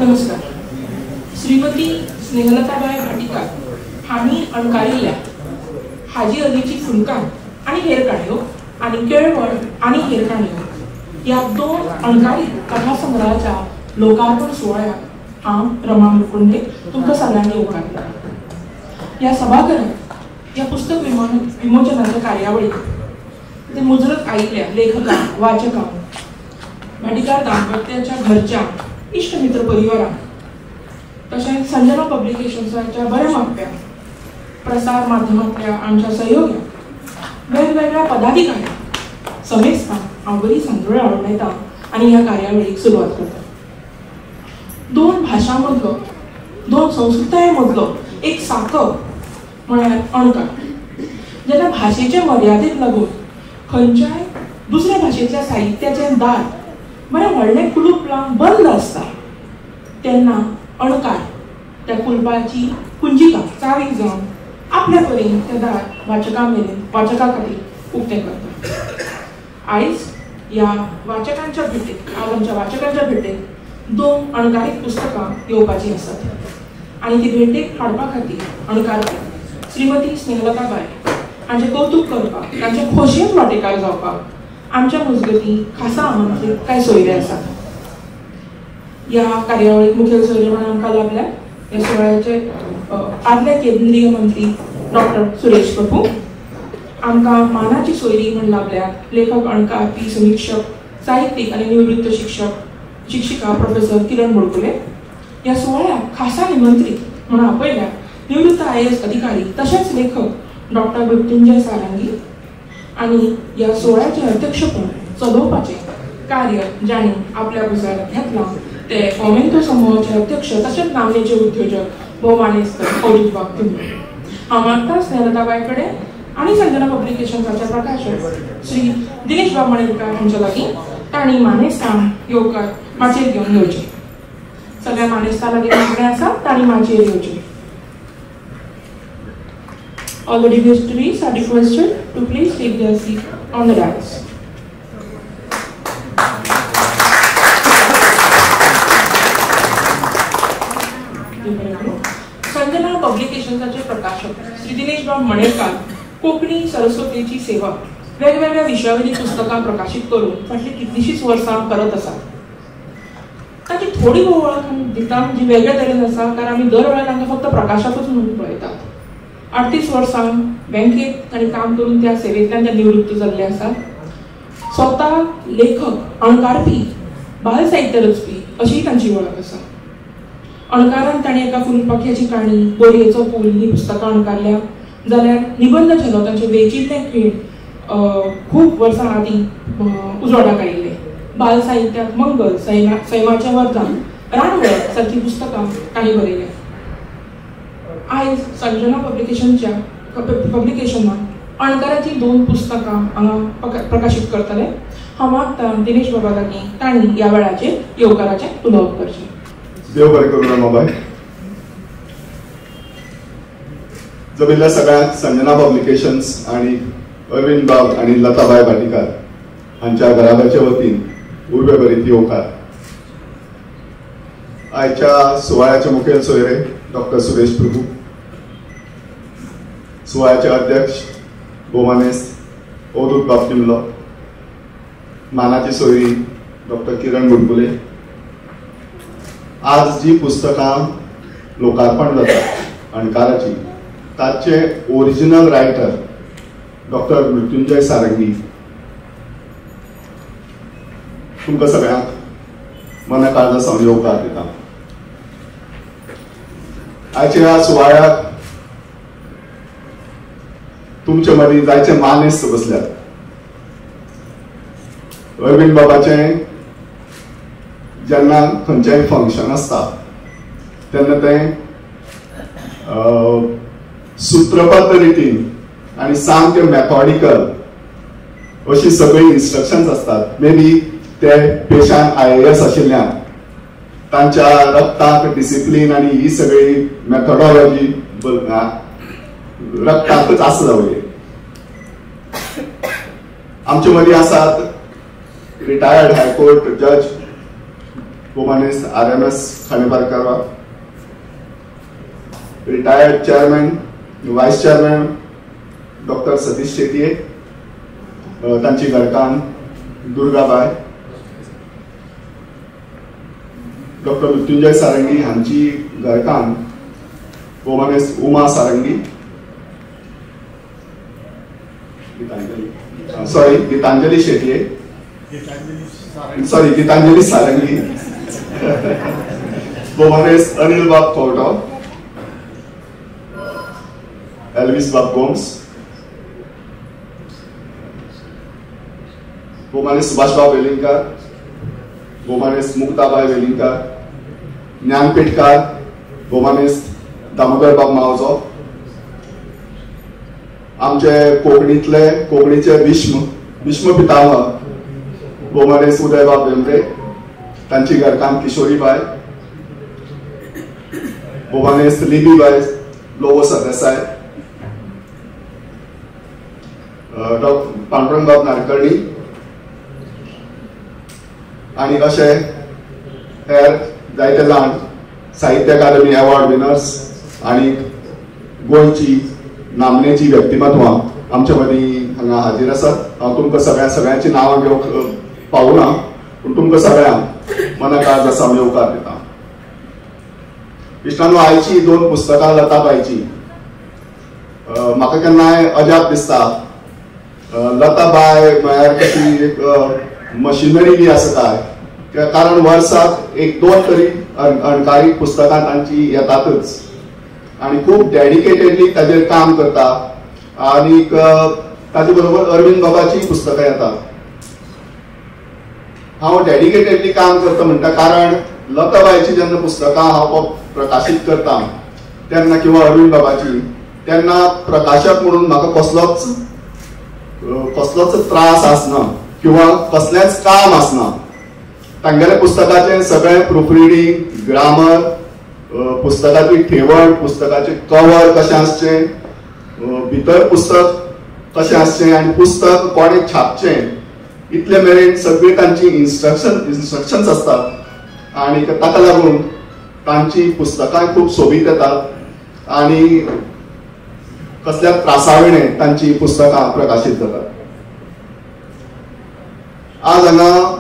नमस्कार. श्रीमती स्नेहलताबाय भाटीकार हांणी अणकारिल्ल्या हाजी अलीची फुलकां आनी हेर काणयो आनी केळवण आनी हेर काणयो ह्या दोन अणकारीत कथा संग्रहाच्या लोकार्पण सुवाळ्याक हांव रमा मुकुंडे तुमकां सगळ्यांक येवकार दिता. ह्या सभाघरांत ह्या पुस्तक विमोचनाच्या कार्यावळीक ते मुजरत आयिल्ल्या लेखकांक, वाचकांक, भाटीकार दाम्पत्याच्या घरच्या इश्ट मित्र परिवारांक, तशेंच संजना पब्लिकेशन्साच्या बऱ्या मागप्यांक, प्रसार माध्यमांतल्या आमच्या सहयोग्यांक, वेगवेगळ्या पदाधिकाऱ्यांक समेस्तांक हांव बरी सांजवेळ आवडयता आनी ह्या कार्यावळीक सुरवात करता. दोन भाशां मदलो, दोन संस्कृताये मदलो एक साकव म्हळ्यार अणकार. जेन्ना भाशेचे मर्यादेक लागून खंयच्याय दुसऱ्या भाशेंतल्या साहित्याचें दार बरें व्हडलें कुलूप लावन बंद आसता तेन्ना अणकार त्या कुलपाची कुंजिका चावी जावन आपल्या परीन तें दार वाचकां मेरेन, वाचकां खातीर उक्तें करता. आयज ह्या वाचकांच्या भेटेक, आज आमच्या वाचकांच्या भेटेक दोन अणकारीत पुस्तकां येवपाचीं आसात आनी ती भेटेक हाडपा खातीर अणकारपी श्रीमती स्नेहलताबाय हांचें कौतूक करपाक, तांचे खोशयेंत वांटेकार जावपाक आमच्या मजगतीं खासा आमंत्रीत कांय सोयरे आसात. ह्या कार्यावळीक मुखेल सोयरे म्हणून आमकां लाभल्या ह्या सुवाळ्याचे आदले केंद्रीय मंत्री डॉक्टर सुरेश प्रभू, आमकां मानाची सोयरी म्हूण लाभल्यात लेखक, अणकारपी, समिक्षक, साहित्यीक आनी निवृत्त शिक्षक शिक्षिका प्रोफेसर किरण बुडकुले. ह्या सुवाळ्याक खासा निमंत्रीत म्हणून आपयल्या निवृत्त IAS अधिकारी तशेंच लेखक डॉक्टर मृत्युंजय सारंगी आनी ह्या सुवाळ्याचें अध्यक्षपण चलोवपाचें कार्य जांणी आपल्या भुजार घेतलां ते फोमेंतो समूहाचे अध्यक्ष तशेंच नामनेचे उद्योजक भोवमानेस्त अवधूतबाब तिंबले. हांव मागता स्नेहलताबाय कडेन आनी संजना पब्लिकेशन्साचे प्रकाशक श्री दिनेश बाब मणेरकार हांच्या लागीं तांणी मानेस्तांक येवकार माचयेर घेवन येवचे. सगळ्या मानेस्तां लागीं मागणें आसा, तांणी माचयेर येवचे. All the dignitaries are requested to please take their seat on the dais. Sanjana पब्लिकेशन्साचे प्रकाशक श्री दिनेश बाब मणेरकार कोंकणी सरस्वतीची सेवा वेगवेगळ्या विशयावयलीं पुस्तकां प्रकाशीत करून फाटलीं कितलींशींच वर्सां करत आसात. ताची थोडी भोव वळख आमी दिता जी वेगळे तरेन आसा, कारण आमी दर वेळार तांकां फक्त प्रकाशकूच म्हणून पळयतात. 38 वर्सां बँकेत तांणी काम करून त्या सेवेंतल्यान ते निवृत्त जाल्ले आसात. स्वता लेखक, अणकारपी, बाल साहित्य रचपी अशीय तांची वळख आसा. अणकारान तांणी एका फुलपाख्याची काणी, बोरयेचो पूल ही पुस्तकां अणकारल्या, जाल्यार निबंद झेलो तांचे वेंचिल्ले खीण खूब वर्सां आदीं उजवाडाक आयिल्ले. बाल साहित्यांत मंगल, सैमाचें वरदान, रानवळ सारकीं पुस्तकां तांणी बरयल्या. आयज संजना पब्लिकेशनच्या पब्लिकेशनान अणकाराचीं दोन पुस्तकां हांगा प्रकाशीत करतले. हांव मागता दिनेश बाबा लागीं तांणी ह्या वेळाचेर येवकाराचें उलोवप करचें. देव बरें करूं रमाबाय. जमिल्ल्या सगळ्यांक संजना पब्लिकेशन्स आनी अरविंद बाब आनी लताबाय भाटीकार हांच्या घराब्याच्या वतीन उर्बे भरीत येवकार. आयच्या सुवाळ्याचे मुखेल सोयरे डॉक्टर सुरेश प्रभू, सुवाळ्याचे अध्यक्ष भोवमानेस्त अवधूत बाब तिंबलो, मानाची सोयरी डॉक्टर किरण बुडकुले. आज जी पुस्तकां लोकार्पण जाता अणकाराची ताचे original writer doctor Mrityunjay Sarangi तुमकां सगळ्यांक मना काळजा सावन येवकार दिता. आयच्या ह्या सुवाळ्याक तुमचे मदीं जायचे मानेस्त बसल्यात. अरविंद बाबाचें जेन्ना खंयचेंय फंक्शन आसता तेन्ना तें सूत्रबद्ध रितीन आनी सामकें मॅथॉडिकल अशी सगळीं इन्स्ट्रक्शन्स आसतात. मे बी ते पेशान IAS आशिल्ल्यान तांच्या रक्तांत डिसिप्लीन आनी ही सगळी मॅथॉडॉलॉजी रक्तांतच आसा जावये. आमचे मदीं आसात रिटायर्ड हायकोर्ट जज भोवमानेस्त RMS Khaneparkar, retired chairman, vice chairman doctor Satish Shetye, तांची घरकान्न दुर्गाबाय, डॉक्टर मृत्युंजय सारंगी हांची घरकान्न भोवमानेस्त उमा सारंगी, सॉरी गीतांजली शेटये, सॉरी गीतांजली सारंगी, भोवमानेस्त अनिल बाब खवटो, एल्विस बाब गोम्स, भोवमानेस्त सुभाष बाब वेलिंगकर, भोवमानेस्त मुक्ताबाय वेलिंगकर, ज्ञानपीठकार भोवमानेस्त दामोदर बाब मावजो, आमचे कोंकणीतले कोंकणीचे भीष्म भीष्म पितामह भोवमानेस्त उदयबाब भेंब्रे, तांची घरकान्न किशोरीबाय, भोवमानेस्त लिबीबाय लोबो सरदेसाय, डॉ पांडुरंगबाब नाडकर्णी आनी अशे हेर जायते जाण साहित्य अकादमी अवॉर्ड विनर्स आनी गोंयची नामनेची व्यक्तिमत्वां आमच्या मदीं हांगा हाजीर आसात. हांव तुमकां सगळ्यांची नांवां घेवंक पावना, पूण तुमकां सगळ्यांक मना काळजा सावन येवकार दिता. इश्टांनो, आयची दोन पुस्तकां लताबायची म्हाका केन्नाय अजाप दिसता. लताबाय म्हळ्यार कशी एक मशिनरी बी आसा काय, कारण वर्साक एक दोन तरी अणकारीत पुस्तकां तांची येतातच आनी खूब डेडिकेटेडली ताजेर काम करता. आनीक ताजे बरोबर अरविंद बाबाचीय पुस्तकां येतात. हांव डेडिकेटेडली काम करता म्हणटा कारण लताबायची जेन्ना पुस्तकां हांव प्रकाशीत करता तेन्ना किंवा अरविंद बाबाची तेन्ना प्रकाशक म्हणून म्हाका कसलोच त्रास आसना किंवा कसलेंच काम आसना. तांगेल्या पुस्तकाचें सगळें प्रूफरिडींग, ग्रामर, पुस्तकाची ठेवण, पुस्तकाचें कवर कशें आसचें, भितर पुस्तक कशें आसचें आनी पुस्तक कोणें छापचें, इतले मेरेन सगळी तांची इन्स्ट्रक्शन्स आसतात. आनी ताका लागून तांची पुस्तकां खूब सोबीत येतात आनी कसल्या त्रासाविणे तांची पुस्तकां प्रकाशीत जातात. आज हांगा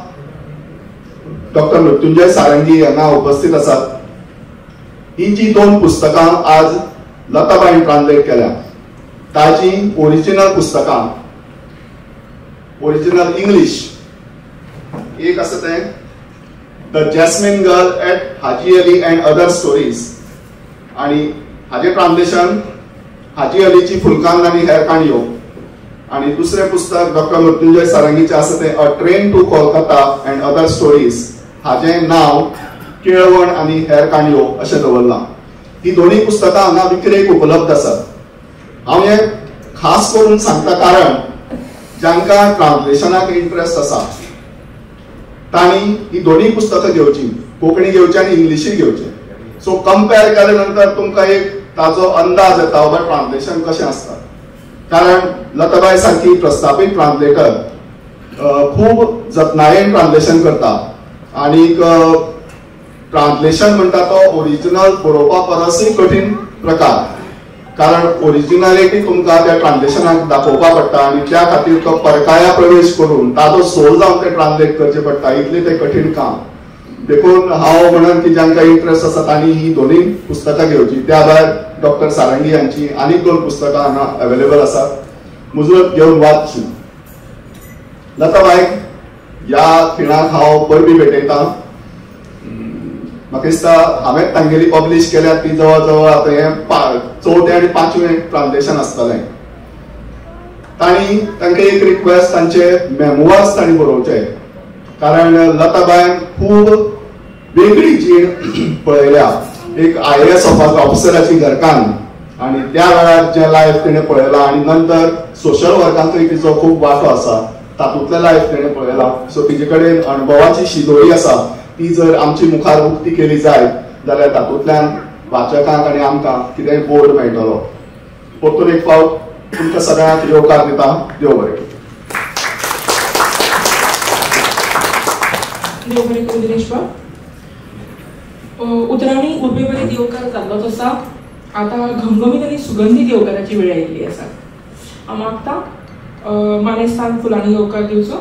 डॉक्टर मृत्युंजय सारंगी हांगा उपस्थित आसात. ही जी दोन पुस्तकां आज लताबाईन ट्रान्सलेट केल्या ताची ओरिजिनल पुस्तकां, ओरिजिनल इंग्लीश एक आसा तें the jasmine girl at Haji Ali and other stories आनी हाजें ट्रान्सलेशन हाजी अलीची फुलकान्न आनी हेर काणयो, आनी दुसरें पुस्तक डॉक्टर मृत्युंजय सारंगीचें आसा तें a train to Kolkata and other stories, हाजें नांव केळवण आनी हेर काणयो अशें दवरलां. ही दोनूय पुस्तकां हांगा विक्रेक उपलब्ध आसात. हांव हें खास करून सांगता कारण जांकां ट्रान्सलेशनाक इंट्रस्ट आसा तांणी ही दोनूय पुस्तकां घेवची, कोंकणी घेवची आनी इंग्लिशूय घेवची. सो कंपेर केले नंतर तुमकां एक ताजो अंदाज येता बाबा ट्रान्सलेशन कशें आसता. कारण लताबाय सारकी प्रस्थापीत ट्रान्सलेटर खूब जतनायेन ट्रान्सलेशन करता आनी ट्रान्सलेशन म्हणटा तो ओरिजिनल बरोवपा परसूय कठीण प्रकार, कारण ओरिजिनलिटी तुमकां त्या ट्रान्सलेशनाक दाखोवपा पडटा आनी त्या खातीर तो परकाया प्रवेश करून ताजो सोल जावन तें ट्रान्सलेट करचें पडटा, इतलें तें कठीण काम. देखून हांव म्हणन की जांकां इंट्रस्ट आसा तांणी ही दोनूय पुस्तकां घेवची. त्या भायर डॉक्टर सारंगी हांची आनीक दोन पुस्तकां हांगा अवेलेबल आसात, मुजरत घेवन वाचची. लताबायक ह्या खिणाक हांव परबी भेटयतां. म्हाका दिसता हांवें तांगेली पब्लीश केल्या ती जवळ जवळ आतां हें चवथें आनी पांचवें ट्रान्सलेशन आसतलें. तांणी तांकां एक रिक्वेस्ट, तांचे मेमोआर्स तांणी बरोवचे, कारण लताबायन खूब वेगळी जीण पळयल्या. एक IAS ऑफिसराची घरकान्न आनी त्या वेळार जें लायफ तिणें पळयलां आनी नंतर सोशल वर्कांतूय तिचो खूब वांटो आसा, तातूंतलें लायफ तिणें पळयलां. सो तिजे कडेन अणभवाची शिदोरी आसा, ती जर आमची मुखार उक्ती केली जायत जाल्यार तातूंतल्यान वाचकांक आनी आमकां कितेंय बोर्ड मेळटलो. परतून एक फावट तुमकां सगळ्यांक येवकार दिता. देव बरें करूं. देव बरें करूं दिनेश बाब. उतरांनी उर्बेभरीत येवकार जाल्लोच आसा. आतां घमघमीत आनी सुगंधीत येवकाराची वेळ आयिल्ली आसा. हांव मागता मानेस्तान फुलांनी येवकार दिवचो.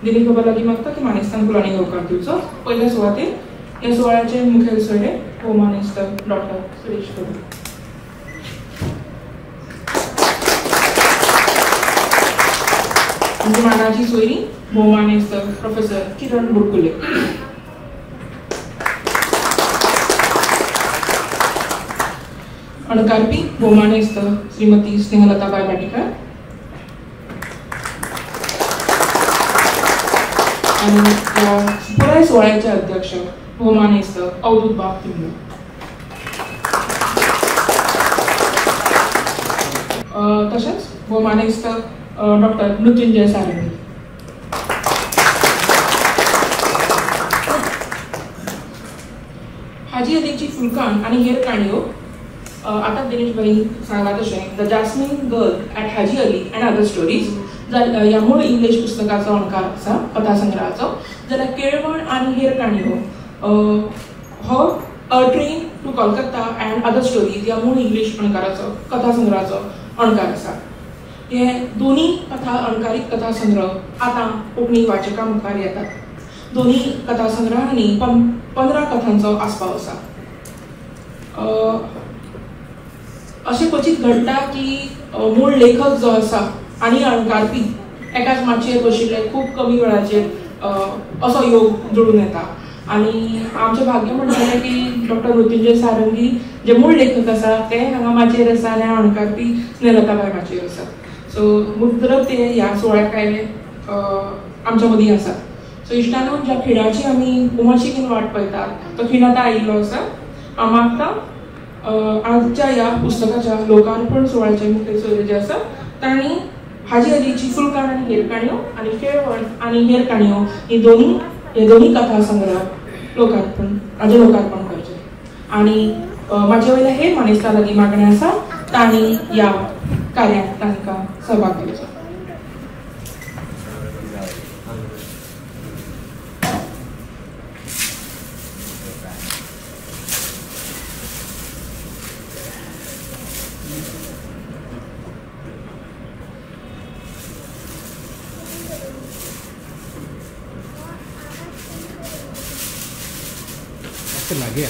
दिनेश बाबा लागीं मागता की मानेस्तान फुलांनी येवकार दिवचो. पयल्या सुवातेर ह्या सुवाळ्याचे मुखेल सोयरे हो मानेस्त डॉक्टर सुरेश प्रभू. आमची मानाची सोयरी भोवमानेस्त प्रोफेसर किरण बुडकुले. अणकारपी भोवमानेस्त श्रीमती स्नेहलताबाय भाटीकार. आनी ह्या पुराय सुवाळ्याचे अध्यक्ष भोवमानेस्त अवधूत बाब तिंबलो. तशेंच भोवमानेस्त डॉक्टर मृत्युंजय सारंगी. हाजी अलीची फुलकान आनी हेर काणयो आतां दिनेश भाई सांगला तशें the jasmine girl at Haji Ali and other stories ह्या मूळ इंग्लीश पुस्तकाचो अणकार आसा कथासंग्रहाचो. जाल्यार केळवण आनी हेर काणयो हो a train to Kolkata and other stories ह्या मूळ इंग्लीश अणकाराचो कथासंग्रहाचो अणकार आसा. हे दोन्ही कथा अणकारीत कथासंग्रह आतां कोंकणी वाचकां मुखार येतात. दोन्ही कथासंग्रहांनी 15 कथांचो आस्पाव आसा. अशें क्वचीत घडटा की मूळ लेखक जो आसा आनी अणकारपी एकाच माचयेर बशिल्ले खूब कमी वेळाचेर असो योग जुळून येता. आनी आमचें भाग्य म्हणटलें की डॉक्टर मृत्युंजय सारंगी जे मूळ लेखक आसा ते हांगा माचयेर आसा आनी अणकारपी स्नेहलताबाय माचयेर आसा. सो मुद्दम ते ह्या सुवाळ्याक आयले आमच्या मदीं आसा. सो इश्टानो, ज्या खिणाची आमी उमळशिकेन वाट पळयतात तो खीण आतां आयिल्लो आसा. हांव मागता आजच्या ह्या पुस्तकाच्या लोकार्पण सुवाळ्याचे मुखेल सोयरे जे आसा तांणी हाजी अलीची फुलकान आनी हेर काणयो आनी केळवण आनी हेर काणयो ही दोन्ही हे दोन्ही कथा संग्रह लोकार्पण हाजें लोकार्पण करचें. आनी म्हाजे वयल्या हेर मानेस्तां लागीं मागणें आसा तांणी ह्या कार्याक तांकां सहभाग दिवचो. लागेल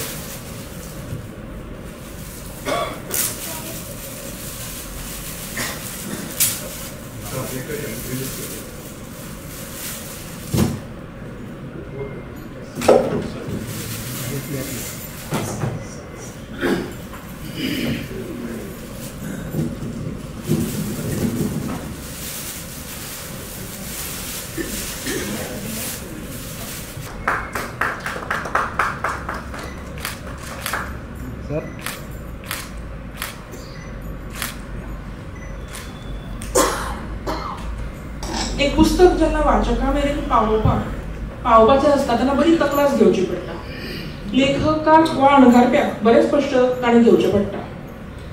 एक पुस्तक जेन्ना वाचकां मेरेन पावोवपाचें आसता तेन्ना बरी तकलास घेवची पडटा. लेखकाक वा अणकारप्याक बरेच कश्ट ताणें घेवचे पडटा.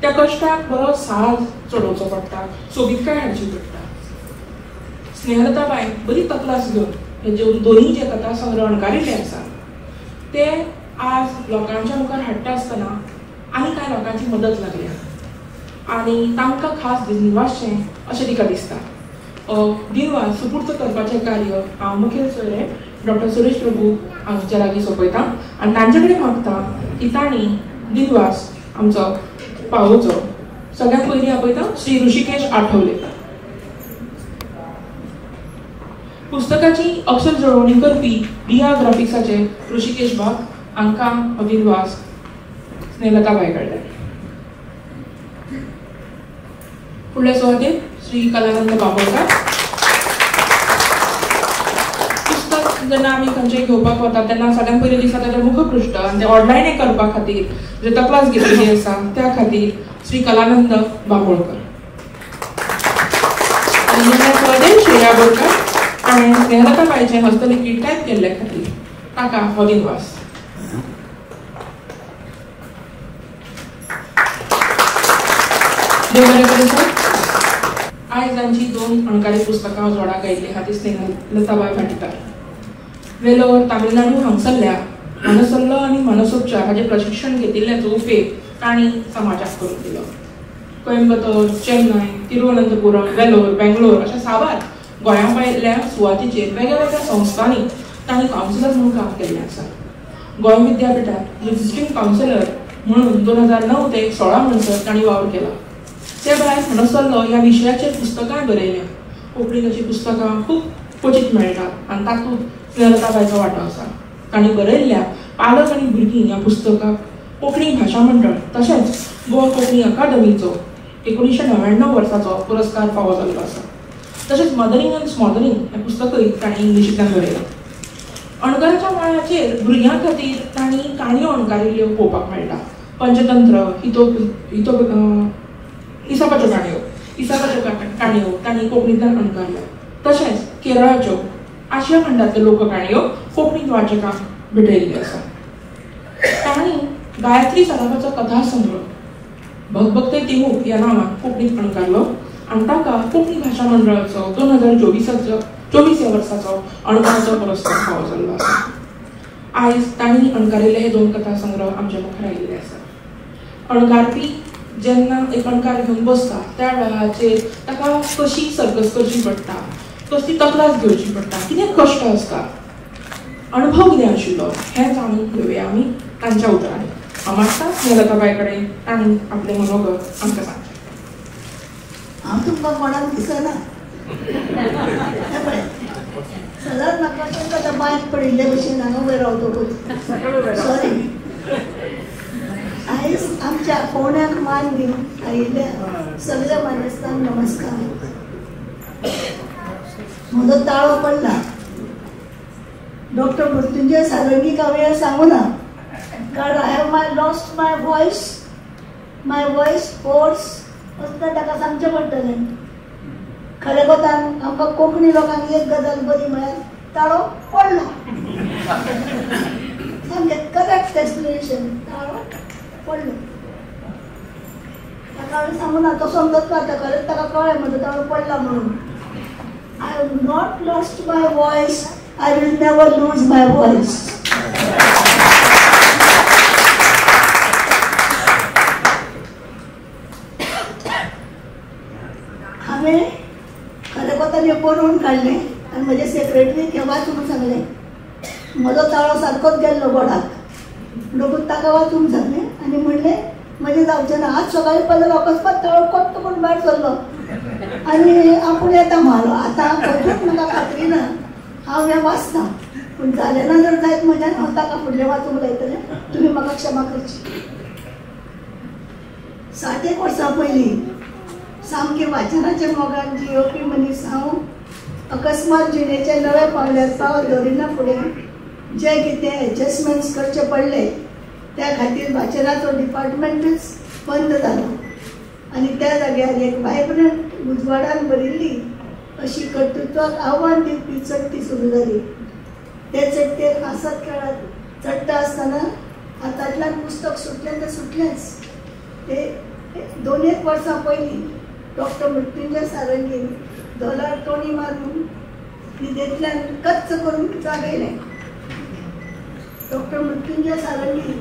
त्या कश्टाक बरो साज चडोवचो पडटा, सोबीतकाय हाडची पडटा. स्नेहलताबाय बरी तकलास घेवन हे जे दोन्ही जे कथा संग्रह अणकारिल्ले आसा ते आज लोकांच्या मुखार हाडटा आसतना आनी कांय लोकांची मदत लागल्या आनी तांकां खास दिनवासचें अशें तिका दिसता. दिनवास सुपूर्त करपाचें कार्य हांव मुखेल सोयरे डॉक्टर सुरेश प्रभू हांच्या लागीं सोंपयता आनी तांचे कडेन मागता की तांणी दिनवास आमचो पावोवचो. सगळ्यांत पयलीं आपयता श्री ऋषिकेश आठवले. पुस्तकाची अक्षर जुळवणी करपी रिया ग्राफिक्साचे ऋषिकेश बाब हांकां हो दिनवास स्नेहलताबाय कडल्यान. फुडल्या सुवातेर श्री कलानंद बाबोळकार. पुस्तक जेन्ना आमी खंयचें घेवपाक वता तेन्ना सगळ्यांत पयलीं दिसता ताचें मुखपृश्ठ आनी तें ऑनलायन करपा खातीर जे तकलास घेतिल्ली आसा त्या खातीर श्री कलानंद बाबोळकर. आनी निमण्या सुवातेर श्रेया बोरकर ताणें स्नेहलताबायचें हस्तलिखीत टायप केल्ले खातीर ताका हो दिनवास. देव बरें करूं सर. आयज तांची दोन अणकारी पुस्तकां उजवाडाक आयिल्लीं आहा ती स्नेहलताबाय भाटीकार. वेलोर तामिळनाडू हांगसरल्या मनसल्लो आनी मनसोपचार हाचें प्रशिक्षण घेतिल्ल्याचो उपेग तांणी समाजाक करून दिलो. कोयंबतोर, चेन्नय, तिरुवनंतपुरम, वेलोर, बेंगलोर अशा साबार गोंया भायल्या सुवातीचेर वेगळ्या संस्थांनी तांणी कावन्सिलर म्हणून काम केल्लें आसा. गोंय विद्यापिठांत विजिटींग कावन्सिलर म्हणून 2009 ते 16 म्हणसर तांणी वावर केला. ते भायर मनसल्लो ह्या विशयाचेर पुस्तकांय बरयल्या. कोंकणीन अशीं पुस्तकां खूब क्वचीत मेळटात आनी तातूंत स्नेहलताबायचो वांटो आसा. तांणी बरयल्ल्या पालक आनी भुरगीं ह्या पुस्तकाक कोंकणी भाशा मंडळ तशेंच गोवा कोंकणी अकादमीचो 1999 वर्साचो पुरस्कार फावो जाल्लो आसा. तशेंच मदरींग आनी स्मॉदरींग हें पुस्तकूय तांणी इंग्लिशींतल्यान बरयलां. अणकाराच्या मळाचेर भुरग्यां खातीर तांणी काणयो अणकारिल्ल्यो पळोवपाक मेळटा. पंचतंत्र, इसापाच्यो काणयो तांणी कोंकणींतल्यान अणकारल्या. तशेंच केरळाच्यो, आशिया खंडांतल्यो लोककाणयो कोंकणींत वाचकांक भेटयल्ल्यो आसा. तांणी गायत्री सराफाचो कथा संग्रह भगभगते तिहूक ह्या नांवान कोंकणींत अणकारलो आनी ताका कोंकणी भाशा मंडळाचो 2024 ह्या वर्साचो अणकाराचो पुरस्कार फावो जाल्लो आसा. आयज तांणी अणकारिल्ले हे 2 कथा संग्रह आमच्या मुखार आयिल्ले आसा. अणकारपी जेन्ना एक अणकार घेवन बसता त्या वेळाचेर ताका कशी सर्कस करची पडटा, कसली तकलास घेवची पडटा, कितें कश्ट आसता, अणभव कितें आशिल्लो हें जाणून घेवया आमी तांच्या उतरांनी. हांव मागता स्नेहलताबाय कडेन तांणी आपलें मनोगत आमकां सांगचें. हांव तुमकां कोणाक दिसना, सदांच म्हाका अशें बांयत पडिल्ले भशेन हांगा उबें रावतकूच. सॉरी. आयज आमच्या आपोवण्याक मान दिवन आयिल्ल्या सगळ्या मानेस्तांक नमस्कार. म्हजो ताळो पडला. डॉक्टर मृत्युंजय सारंगीक हांवें सांगू ना, कारण I have my lost my voice, my voice hoarse असलें ताका सांगचें पडटलें. खरें कोतान आमकां कोंकणी लोकांक एक गजाल बरी म्हळ्यार ताळो पडलो. सामकें करेक्ट एक्सप्लेनेशन, ताळो पडलो. ताका हांवें सांगू ना, तो समजतलो आतां खरेंच ताका कळ्ळें म्हजो ताळो पडला म्हणून. I have not lost my voice, I will never lose my voice. हांवें खरें कोतान हें बरोवन काडलें आनी म्हजे सेक्रेटरीक हें वाचूंक सांगलें. म्हजो ताळो सारकोच गेल्लो गोडाक, म्हणटकूच ताका वाचूंक सांगलें आनी म्हणलें म्हजें जावचें ना. आज सकाळीं पळयल्यार अकस्मात ताळो कट्ट करून भायर सरलो आनी आपूण येता म्हालो. आतां अजून म्हाका खात्री ना, हांव हें वाचना, पूण जालें ना जर जायत म्हज्यान हांव ताका फुडलें वाचूंक लायतलें. तुमी म्हाका क्षमा करची. 60 वर्सां पयलीं सामकें वाचनाच्या मोगान जियोवपी मनीस हांव अकस्मात जिणेच्या नव्या पावल्यार पावल दवरिना फुडें जे कितें एडजस्टमेंट्स करचे पडले त्या खातीर वाचनाचो डिपार्टमेंटूच बंद जालो आनी त्या जाग्यार एक वायब्रंट उजवाडान भरिल्ली अशी कर्तृत्वाक आव्हान दिवपी चडटी सुरू जाली. ते चडटेर हांसत खेळत चडटा आसतना हातांतल्यान पुस्तक सुटलें तें सुटलेंच. ते 2-1 वर्सां पयलीं डॉक्टर मृत्युंजय सारंगीन धोलार तोणी मारून न्हिदेंतल्यान कच्च करून जागयलें. डॉक्टर मृत्युंजय सारंगी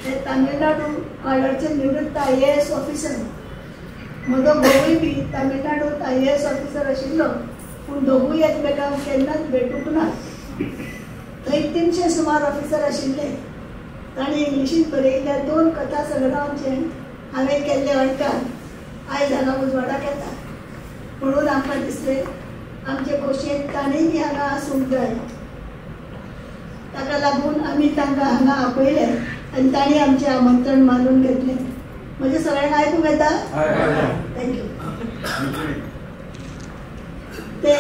हे तामिळनाडू काडरचे निवृत्त IAS officer. म्हजो घोवूय बी तामिळनाडूंत IAS officer आशिल्लो, पूण दोगूय एकमेकांक केन्नाच भेटूंक ना. थंय 300 सुमार ऑफिसर आशिल्ले. तांणी इंग्लिशींत बरयिल्ल्या 2 कथा संग्रहांचे हांवें केल्ले अणकार आयज हांगा उजवाडाक येता. म्हणून आमकां दिसलें आमचे खोशयेन तांणी बी हांगा आसूंक जाय. ताका लागून आमी तांकां हांगा आपयले आनी तांणी आमचें आमंत्रण मानून घेतलें. म्हजें सगळ्यांक आयकूंक येता? Thank you. ते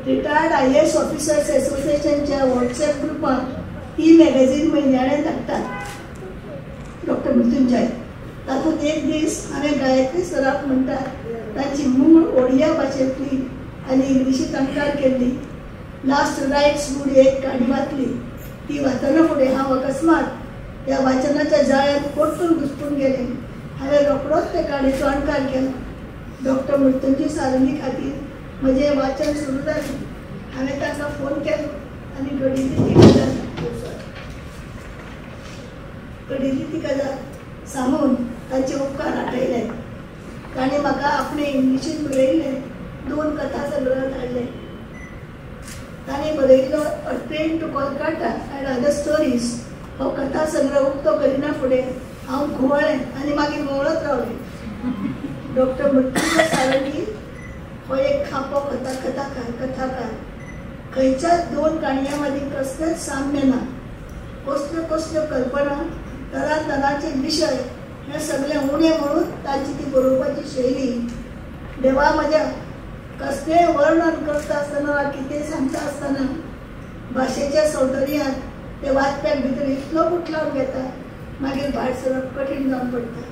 रिटायर्ड IAS officers एसोसिएशनच्या व्हॉट्सएप ग्रुपांत ई मॅगझीन म्हयन्याळें धाडटात डॉक्टर मृत्युंजय. तातूंत एक दीस हांवें गायत्री सराफ म्हणटात तांची मूळ ओडिया भाशेंतली आनी इंग्लिशींत अणकार केल्ली लास्ट रायट्स म्हूण एक काणी वाचली. ती वाचना फुडें हांव अकस्मात ह्या वाचनाच्या जाळ्यांत परतून घुसपून गेलें. हांवें रोखडोच ते काणयेचो अणकार केलो. डॉक्टर मृत्युंजय सारंगी खातीर म्हजें वाचन सुरू जालें. हांवें तांकां फोन केलो आनी घडिल्ली ती गजाल. घडिल्ली ती गजाल सांगून तांचे उपकार आठयले. ताणें म्हाका आपणे इंग्लिशींत बरयल्ले 2 कथा संग्रह धाडले. ताणें बरयल्लो A Train to Kolkata and Other Stories हो कथा संग्रह उक्तो करिना फुडें हांव घुंवळें आनी मागीर घुंवळत रावलें. डॉक्टर मृत्युंजय सारंगी हो एक खांपो कथाकार. खंयच्याच 2 काणयां मदीं कसलेंच साम्य ना. कसल्यो कसल्यो कल्पना, तरातरांचे विशय हे सगळे उणें म्हणून तांची ती बरोवपाची शैली. देवा म्हज्या, कसलेंय वर्णन करता आसतना वा कितेंय सांगता आसतना भाशेच्या सौंदर्यांत ते वाचप्याक भितर इतलो गुठलावन घेता, मागीर भायर सरप कठीण जावन पडटा.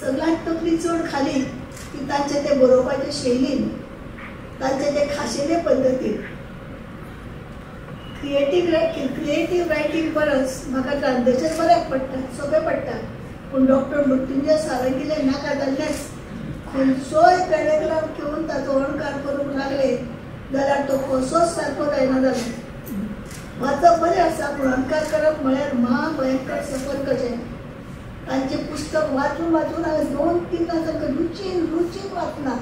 सगळ्यांत तकली चड खाली की तांचे ते बरोवपाचे शैलीन, तांचे ते खाशेले पद्दतीन. क्रिएटीव रायटींग परस म्हाका ट्रान्सलेशन बऱ्याक पडटा, सोंपें पडटा. पूण डॉक्टर मृत्युंजय सारंगीलें नाका जाल्लेंच खंयचोय पॅरेग्राफ घेवन ताचो अणकार करूंक लागले जाल्यार तो कसोच सारको जायना जालो. वाचप बरें आसा, पूण अणकार करप म्हळ्यार महाभयंकर सफर कशें. तांचें पुस्तक वाचून वाचून हांवें 2-3 सामकें रुचीन रुचीन वाचना,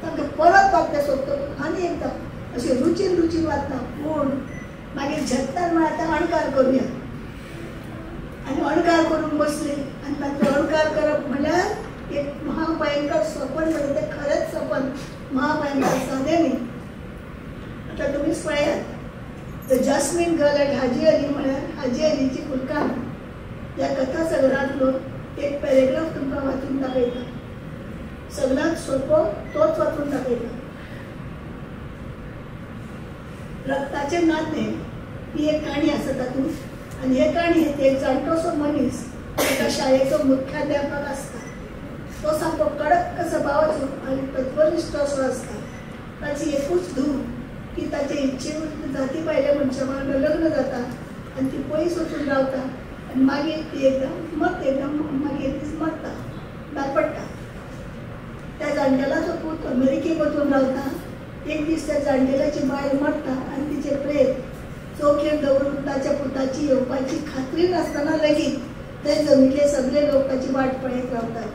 सामकें परत वाचलें सोदतकूच आनी एकदां अशें रुचीन रुचीन वाचना. पूण मागीर झेत्तान म्हळ्यार आतां अणकार करुया आनी अणकार करूंक बसले. आनी तांचो अणकार करप म्हळ्यार एक महाभयंकर सपन, म्हणजे तें खरेंच सपन, महाभयंकर सादें न्ही. आतां तुमीच पळयात, The Jasmine Girl at Haji Ali म्हळ्यार हाजी अलीची फुलकान्न ह्या कथा संग्रहांतलो एक पॅरेग्राफ तुमकां वाचून दाखयता. सगळ्यांत सोंपो तोच वाचून दाखयता. रक्ताचें नातें ही एक काणी आसा तातूंत, आनी हे काणयेंत एक जाणटोसो मनीस एका शाळेचो मुख्याध्यापक आसता. तो सामको कडक सभावाचो आनी तत्वनिश्ठ असो आसता. ताची एकूच धूव की ताचे इच्छे जाती भायल्या मनशा वांगडा लग्न जाता आनी ती पयस वचून रावता आनी मागीर ती एकदम मरता, एकदम मागीर दीस मरता, भायर पडटा. त्या जाणटेल्याचो पूत अमेरिकेक वचून रावता. एक दीस त्या जाणटेल्याची बायल मरता आनी तिचें प्रेत चौखेर दवरून ताच्या पुताची येवपाची खात्री नासतना लेगीत ते जमिल्ले सगळे लोक ताची वाट पळयत रावतात.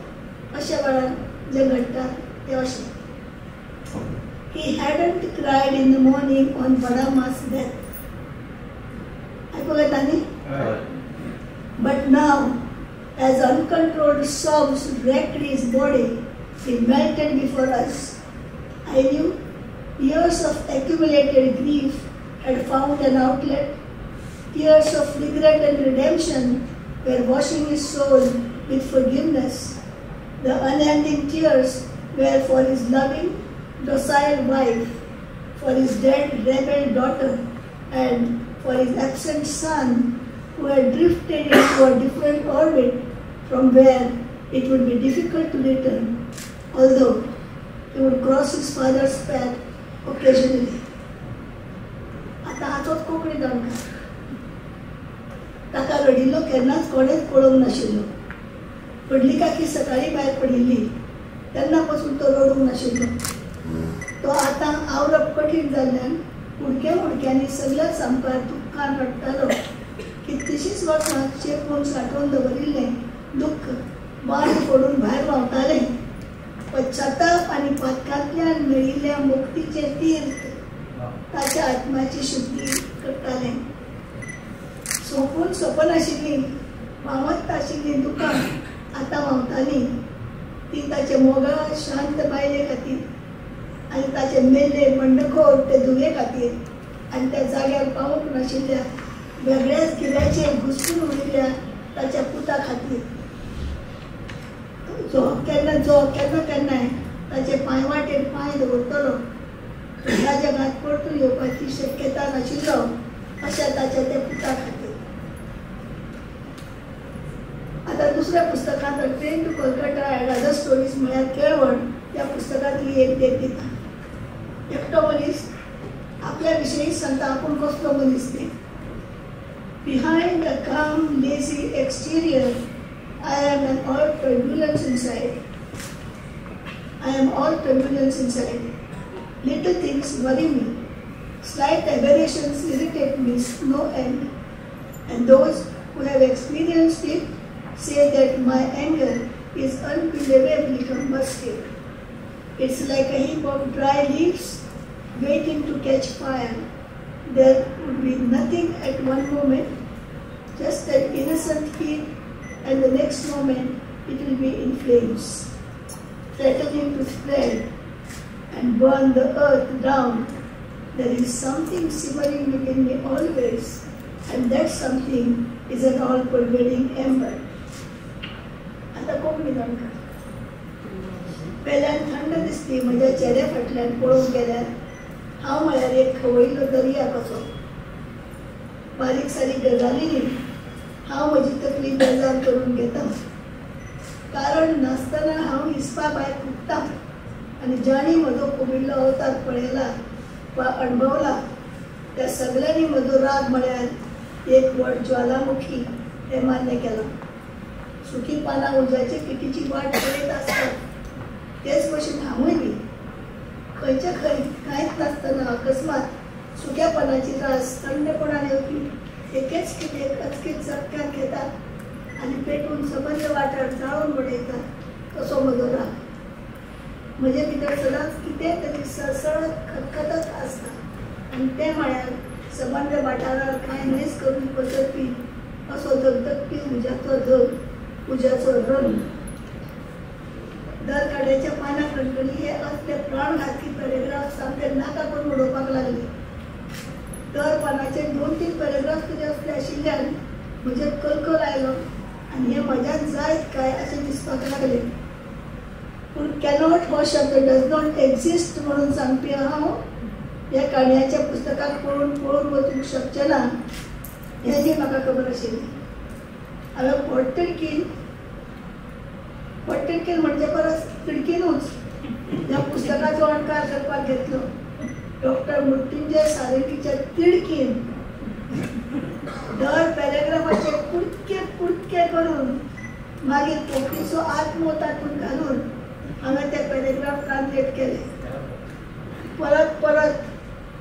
अशा वेळार जें घडटा तें अशें. He hadn't cried in the morning on Badama's death. आयकूंक येता न्ही? But now, as uncontrolled sobs wrecked his body, he melted before us. I knew years of accumulated grief had found an outlet. Tears of regret and redemption were washing his soul with forgiveness. The unending tears were for his loving, docile wife, for his dead rebel daughter, and for his absent son, who had drifted into a different orbit from where it would be difficult to return, although he would cross his father's path occasionally. आतां हाचोच कोंकणी जाणकार. ताका रडिल्लो केन्नाच कोणेच पळोवंक नाशिल्लो. व्हडली काकी सकाळीं भायर पडिल्ली तेन्ना पसून तो रडूंक नाशिल्लो. तो आतां आवरप कठीण जाल्ल्यान हुडक्या हुडक्यांनी सगळ्या सामकार दुख्खान रडटालो. कितलींशींच वर्सां चेपून सांठोवन दवरिल्लें दुख्ख बांद फोडून भायर व्हांवतालें. पश्चाताप आनी पातकांतल्यान मेळिल्ल्या मुक्तीचें तीर्थ ताच्या आत्म्याची शुद्धी करतालें. सोंपून सोंपनाशिल्लीं व्हांवत आशिल्लीं दुकां आतां व्हांवतालीं ती ताचे मोगाळ शांत बायले खातीर आनी ताचे मेल्ले बंडखोर ते धुवे खातीर आनी त्या जाग्यार पावूंक नाशिल्ल्या वेगळ्याच गिऱ्याचेर घुसपून उरिल्ल्या ताच्या पुता खातीर. जो केन्ना केन्नाय ताचे पांयवाटेर पांय दवरतलो, ह्या जगांत परतून येवपाची शक्यता नाशिल्लो अशा ताच्या त्या पुता खातीर. आतां दुसऱ्या पुस्तकांत Train to Kolkata and Other Stories म्हळ्यार केळवण ह्या पुस्तकांतली एक देख दिता. एकटो मनीस आपल्या विशयी सांगता आपूण कसलो मनीस ते. Behind a calm, lazy exterior, I am an all turbulence inside. I am all turbulence inside. Little things worry me. Slight aberrations irritate me no end. And those who have experienced it say that my anger is unbelievably combustive. It's like a heap of dry leaves waiting to catch fire. There would be nothing at one moment, just an innocent heat, and the next moment it will be in flames, threatening to spread and burn the earth down. There is something simmering within me always, and that something is an all-pervading ember. आतां कोंकणी अणकार. पेल्यान थंड दिसती म्हज्या चेऱ्या फाटल्यान पळोवंक गेल्यार हांव म्हळ्यार एक खवयल्लो दर्या कसो. बारीक सारीक गजालींनी हांव म्हजी तकली बेजार करून घेता. कारण नासतना हांव हिसपा भायर खुबता आनी जांणी म्हजो खुबिल्लो अवतार पळयला वा अणभवला त्या सगळ्यांनी म्हजो राग म्हळ्यार एक व्हड ज्वालामुखी हें मान्य केलां. सुकी पानां उज्याचे किटीची वाट पळयत आसतात, तेच भशेन हांवूय बी खंयच्या खंय कांयच नासतना अकस्मात सुक्या पानाची रास थंडपणान येवपी एकेच किटेक अचकीत चटक्याक घेता आनी पेटून सबंद वाठार जाळून उडयता तसो म्हजो राग. म्हजे भितर सदांच कितें तरी सळसळत खतखतत आसता आनी तें म्हळ्यार सबंद वाठारार कांय न्हयच करून पसरपी असो धगधगपी उज्याचो धग, उज्याचो रंग. दर काड्याच्या पाना कणकणी हे असले प्राणघातकी पॅरेग्राफ सामके नाका करून उडोवपाक लागले. दर पानाचे 2-3 पॅरेग्राफ तरी असले आशिल्ल्यान म्हजेर कलकल आयलो आनी हें म्हज्यान जायत काय अशें दिसपाक लागलें. पूण कॅनॉट हो शब्द डज not exist म्हणून सांगपी हांव ह्या काणयांच्या पुस्तकाक पळोवन पळोवन वचूंक शकचें ना हेंय म्हाका खबर आशिल्ली. हांवें पोटतिडकीन, पोटतिडकीन म्हणचे परस तिडकीनूच ह्या पुस्तकाचो अणकार करपाक घेतलो. डॉक्टर मृत्युंजय सारंगीच्या तिडकीन दर पॅरेग्राफाचे कुडके कुडके करून मागीर कोंकणीचो आत्मो तातूंत घालून हांवें ते पॅरेग्राफ ट्रान्सलेट केले. परत परत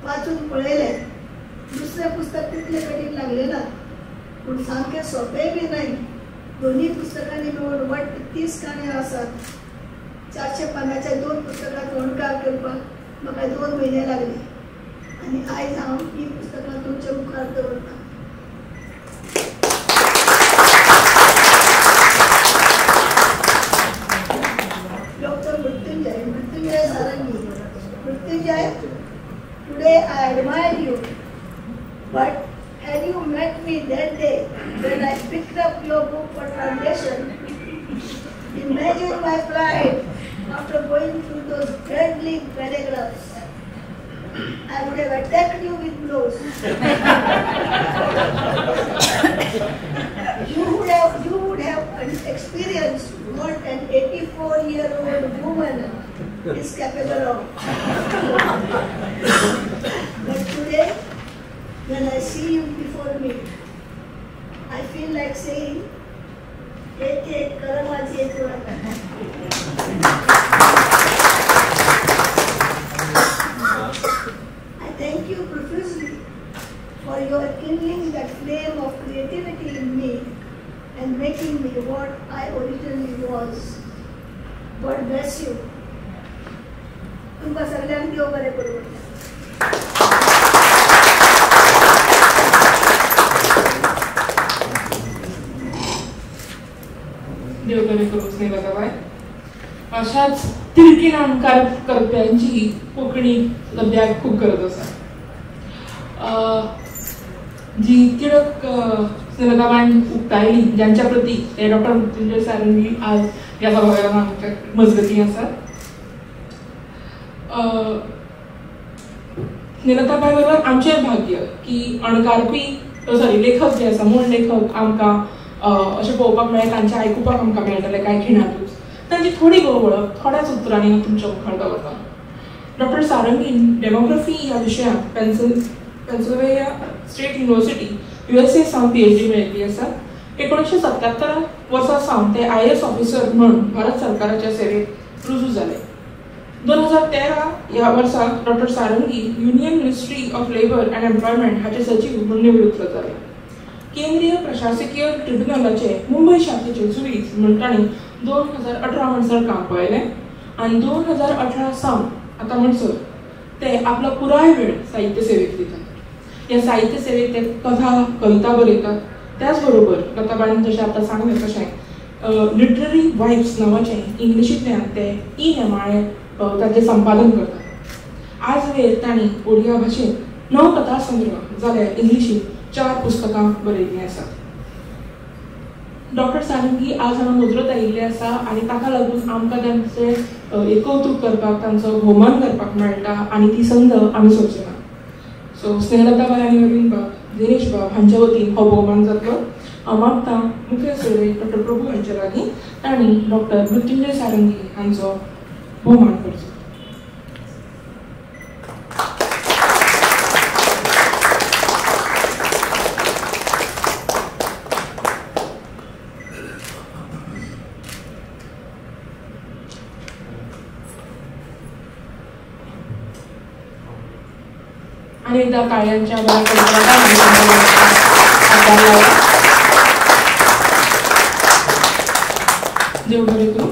वाचून पळयलें. दुसरें पुस्तक तितलें कठीण लागलें ना, पूण सामकें सोंपेंय बी न्हय. दोनूय पुस्तकांनी मेळून वट्ट 30 काणयो आसात. 400 पानाच्या 2 पुस्तकांचो अणकार करपाक म्हाका 2 म्हयने लागले आनी आयज हांव हीं पुस्तकां तुमच्या मुखार दवरतां. Doctor Mrityunjay, Mrityunjay Sarangi. Mrityunjay, today I admire you, but had you met me that day when I picked up your book for translation, imagine my pride after going through those dreadly paragraphs. I would have attacked you with blows. You would have experienced what an 84-year-old woman is capable of. But today, when I see you before me, I feel like saying, एक एक करमाची एक. I thank you profusely for your kindling that flame of creativity in me and making me what I originally was. God bless you. तुमकां सगळ्यांक देव बरें करूं. देव बरें करूं स्नेहलताबाय. अशाच तिडकीन अणकार करप्यांची कोंकणी सद्याक खूब गरज आसा. जी तिडक स्नेहलताबायन उक्तायली ज्यांच्या प्रती ते डॉक्टर मृत्युंजय सारंगी आज ह्या सभाघरान आमच्या मजगती आसात. स्नेहलताबाय बरोबर आमचें भाग्य की अणकारपी सॉरी लेखक जे आसा मूळ लेखक आमकां अशें पळोवपाक मेळ्ळें, तांचें आयकुपाक आमकां मेळटलें कांय खिणांतूच. तांची थोडी वळख थोड्याच उतरांनी हांव तुमच्या मुखार दवरतां. डॉक्टर सारंगीन डेमोग्राफी ह्या विशयांत पेन्सिल्वेनिया स्टेट युनिवर्सिटी USA सावन PhD मेळयल्ली आसा. 1977 वर्सा सावन ते IAS officer म्हूण भारत सरकाराच्या सेवेंत रुजू जाले. 2013 ह्या वर्सा doctor Sarangi union ministry of labour and employment हाचे सचीव म्हूण निवृत्त जाले. केंद्रीय प्रशासकीय ट्रिब्युनलाचे मुंबय शाखेचे जुवीज म्हूण तांणी 2018 म्हणसर काम पळयलें आनी 2018 सावन आतां म्हणसर ते आपलो पुराय वेळ साहित्य सेवेक दितात. ह्या साहित्य सेवेक ते कथा कविता बरयतात, त्याच बरोबर लताबाईन जशें आतां सांगलें तशें लिटररी वायब्स नांवाचें इंग्लिशींतल्यान ते ई नेमाळें ताचें संपादन करतात. आजवेर तांणी ओडिया भाशेंत 9 कथा संग्रह जाल्यार इंग्लिशींत 4 पुस्तकां बरयिल्लीं आसात. डॉक्टर सारंगी आज हांगा मुजरत आयिल्ले आसा आनी ताका लागून आमकां तांचें कौतूक करपाक, तांचो भोवमान करपाक मेळटा आनी ती संद आमी सोडचे ना. सो स्नेहलताबाय आनी अरविंद बाब, दिनेश बाब हांच्या वतीन हो भोवमान जातलो. हांव मागतां मुखेल सोयरे डॉक्टर प्रभू हांच्या लागीं तांणी डॉक्टर मृत्युंजय सारंगी हांचो भोवमान करचो. आनी एकदा टाळयांच्या देव बरें करूं.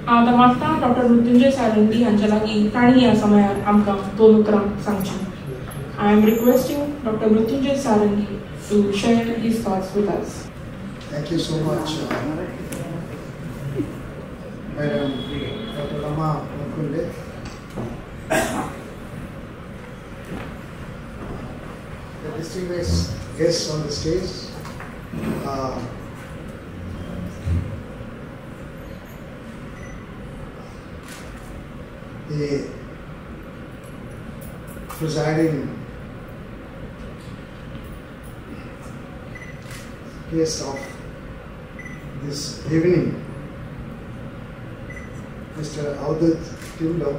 आतां मागता डॉक्टर मृत्युंजय सारंगी हांच्या लागीं तांणी ह्या समयार आमकां 2 उतरां सांगचीं. I am requesting doctor Mrityunjay Sarangi to share his thoughts with us. Thank you so much, Madam Dr. Rama Murkunde. The distinguished guests on the stage, the presiding guest of this evening, Mr. Avadhoot Timblo,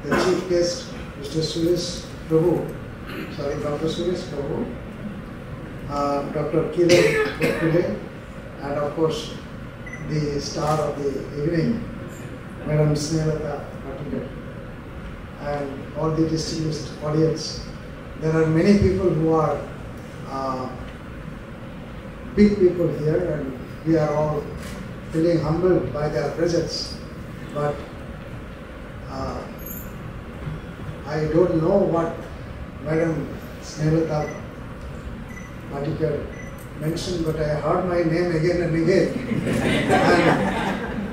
the chief guest, Mr. Suresh Prabhu, sorry, Dr. Suresh Prabhu, Dr. Kiran Mukunde, and of course the star of the evening, Madam Snehalata Bhatikar, and all the distinguished audience. There are many people who are big people here, and we are all feeling humbled by their presence, but I don't know what Madam Snehalata Bhatikar mentioned, but I heard my name again and again.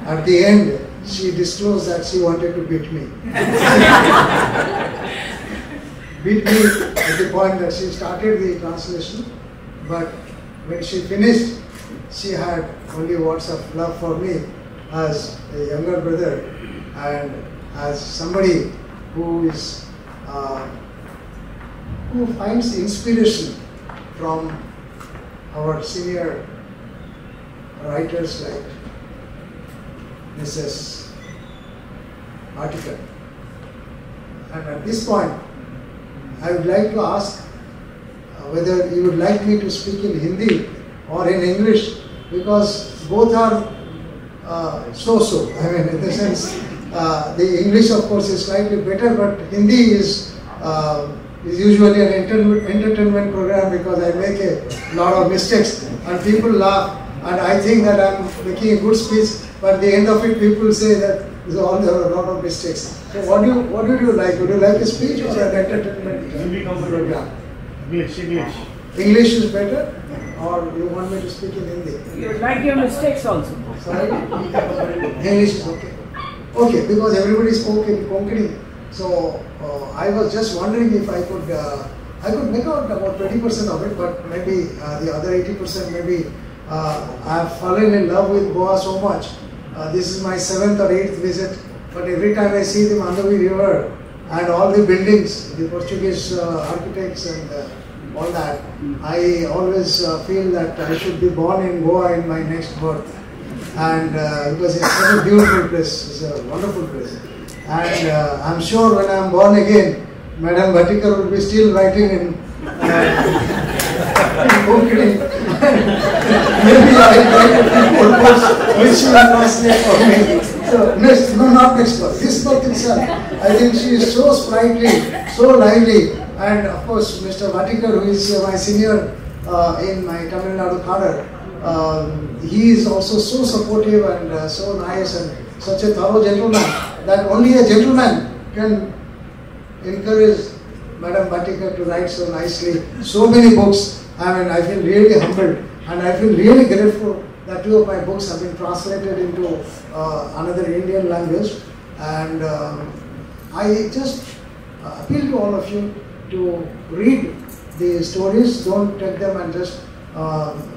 And at the end, she disclosed that she wanted to beat me. Beat me at the point that she started the translation, but when she finished, she had only words of love for me as a younger brother and as somebody who is who finds inspiration from our senior writers like Mrs. Bhatikar. And at this point, I would like to ask whether you would like me to speak in Hindi or in English, because both are so-so. I mean, in the sense, the English of course is slightly better, but Hindi is usually an entertainment program, because I make a lot of mistakes and people laugh, and I think that I'm making a good speech, but at the end of it people say that there are a lot of mistakes. So what do you like? Would you like a speech or an entertainment program? English, English. English is better? Or you want me to speak in Hindi? You would like your mistakes also. Sorry? English is okay. Okay, because everybody spoke in Konkani, so I was just wondering if I could make out about 20% of it, but maybe the other 80% maybe I have fallen in love with Goa so much. This is my 7th or 8th visit, but every time I see the Mandovi River and all the buildings, the Portuguese architects and all that, I always feel that I should be born in Goa in my next birth. And because it's such a beautiful place, it's a wonderful place. And I'm sure when I'm born again, Madam Bhatikar will be still writing in Konkani. Maybe I will write a few more books which she will translate for me. So next, no, not next birth, this birth itself. I think she is so sprightly, so lively, and of course Mr. Bhatikar, who is my senior in my Tamil Nadu cadre, he is also so supportive and so nice and such a thorough gentleman that only a gentleman can encourage Madam Bhatikar to write so nicely, so many books. I mean, I feel really humbled and I feel really grateful that two of my books have been translated into another Indian language. And I just appeal to all of you to read the stories. Don't take them and just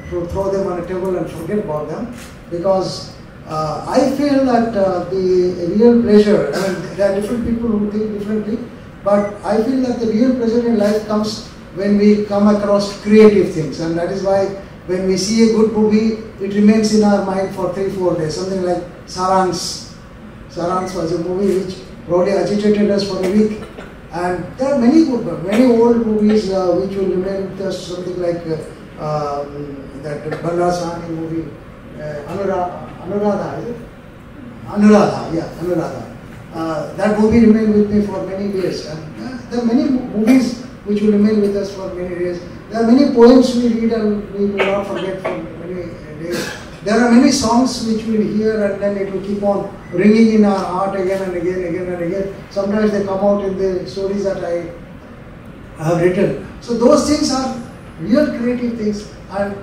throw them on a table and forget about them, because I feel that the real pleasure, I mean, there are different people who think differently, but I feel that the real pleasure in life comes when we come across creative things, and that is why when we see a good movie, it remains in our mind for 3-4 days. Something like Sarans. Sarans was a movie which probably agitated us for a week. And there are many good, many old movies which will remain just something like that Balraj Sahani movie, Anuradha, is it? Anuradha, yeah, Anuradha. That movie remained with me for many days. And there are many movies which will remain with us for many days. There are many poems we read and we will not forget for many days. There are many songs which we will hear and then it will keep on ringing in our heart again and again, again and again. Sometimes they come out in the stories that I have written. So those things are real creative things, and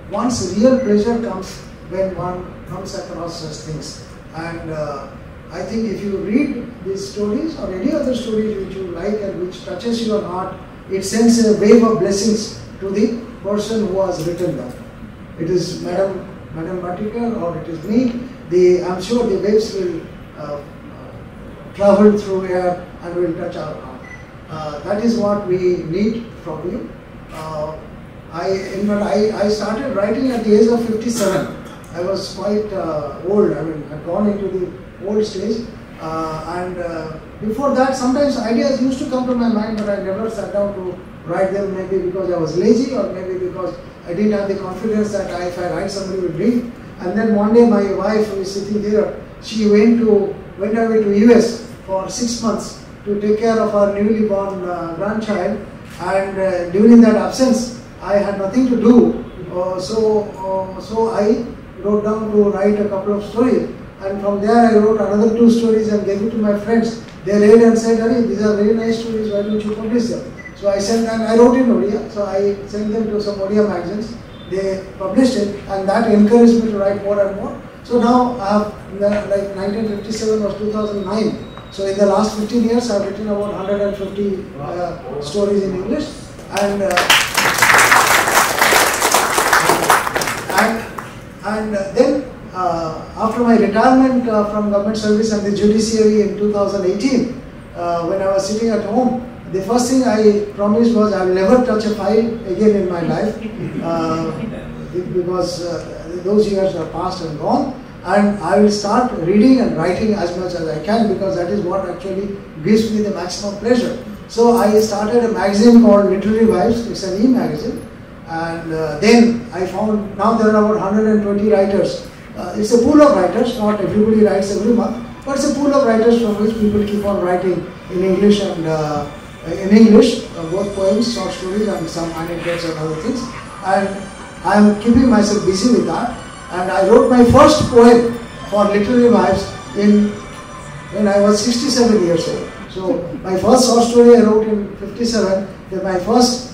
one's real pleasure comes when one comes across such things. And I think if you read these stories or any other stories which you like and which touches your heart, it sends a wave of blessings to the person who has written them. It is Madam Bhatikar or it is me. I'm sure the waves will travel through air and will touch our heart. That is what we need from you. I started writing at the age of 57. I was quite old. I mean, I'd gone into the old stage. And before that, sometimes ideas used to come to my mind, but I never sat down to write them, maybe because I was lazy or maybe because I didn't have the confidence that if I write, somebody would read. And then one day my wife, who is sitting here, she went away to US for 6 months to take care of her newly born grandchild. And during that absence, I had nothing to do, so I wrote down to write a couple of stories. And from there I wrote another 2 stories and gave it to my friends. They read and said, "Hari, these are very nice stories, why don't you publish them?" So I sent them, I wrote in Odia, so I sent them to some Odia magazines. They published it, and that encouraged me to write more and more. So now I have, like 1957 was 2009. So in the last 15 years, I have written about 150 stories in English. And, then after my retirement from government service and the judiciary in 2018, when I was sitting at home, the first thing I promised was I will never touch a file again in my life, because those years are past and gone, and I will start reading and writing as much as I can, because that is what actually gives me the maximum pleasure. So I started a magazine called Literary Vibes. It's an e-magazine. And then I found, now there are about 120 writers. It's a pool of writers, not everybody writes every month, but it's a pool of writers from which people keep on writing in English and both poems, short stories and some anecdotes and other things. And I am keeping myself busy with that. And I wrote my first poem for Literary Vibes when I was 67 years old. So my first short story I wrote in 57, then my first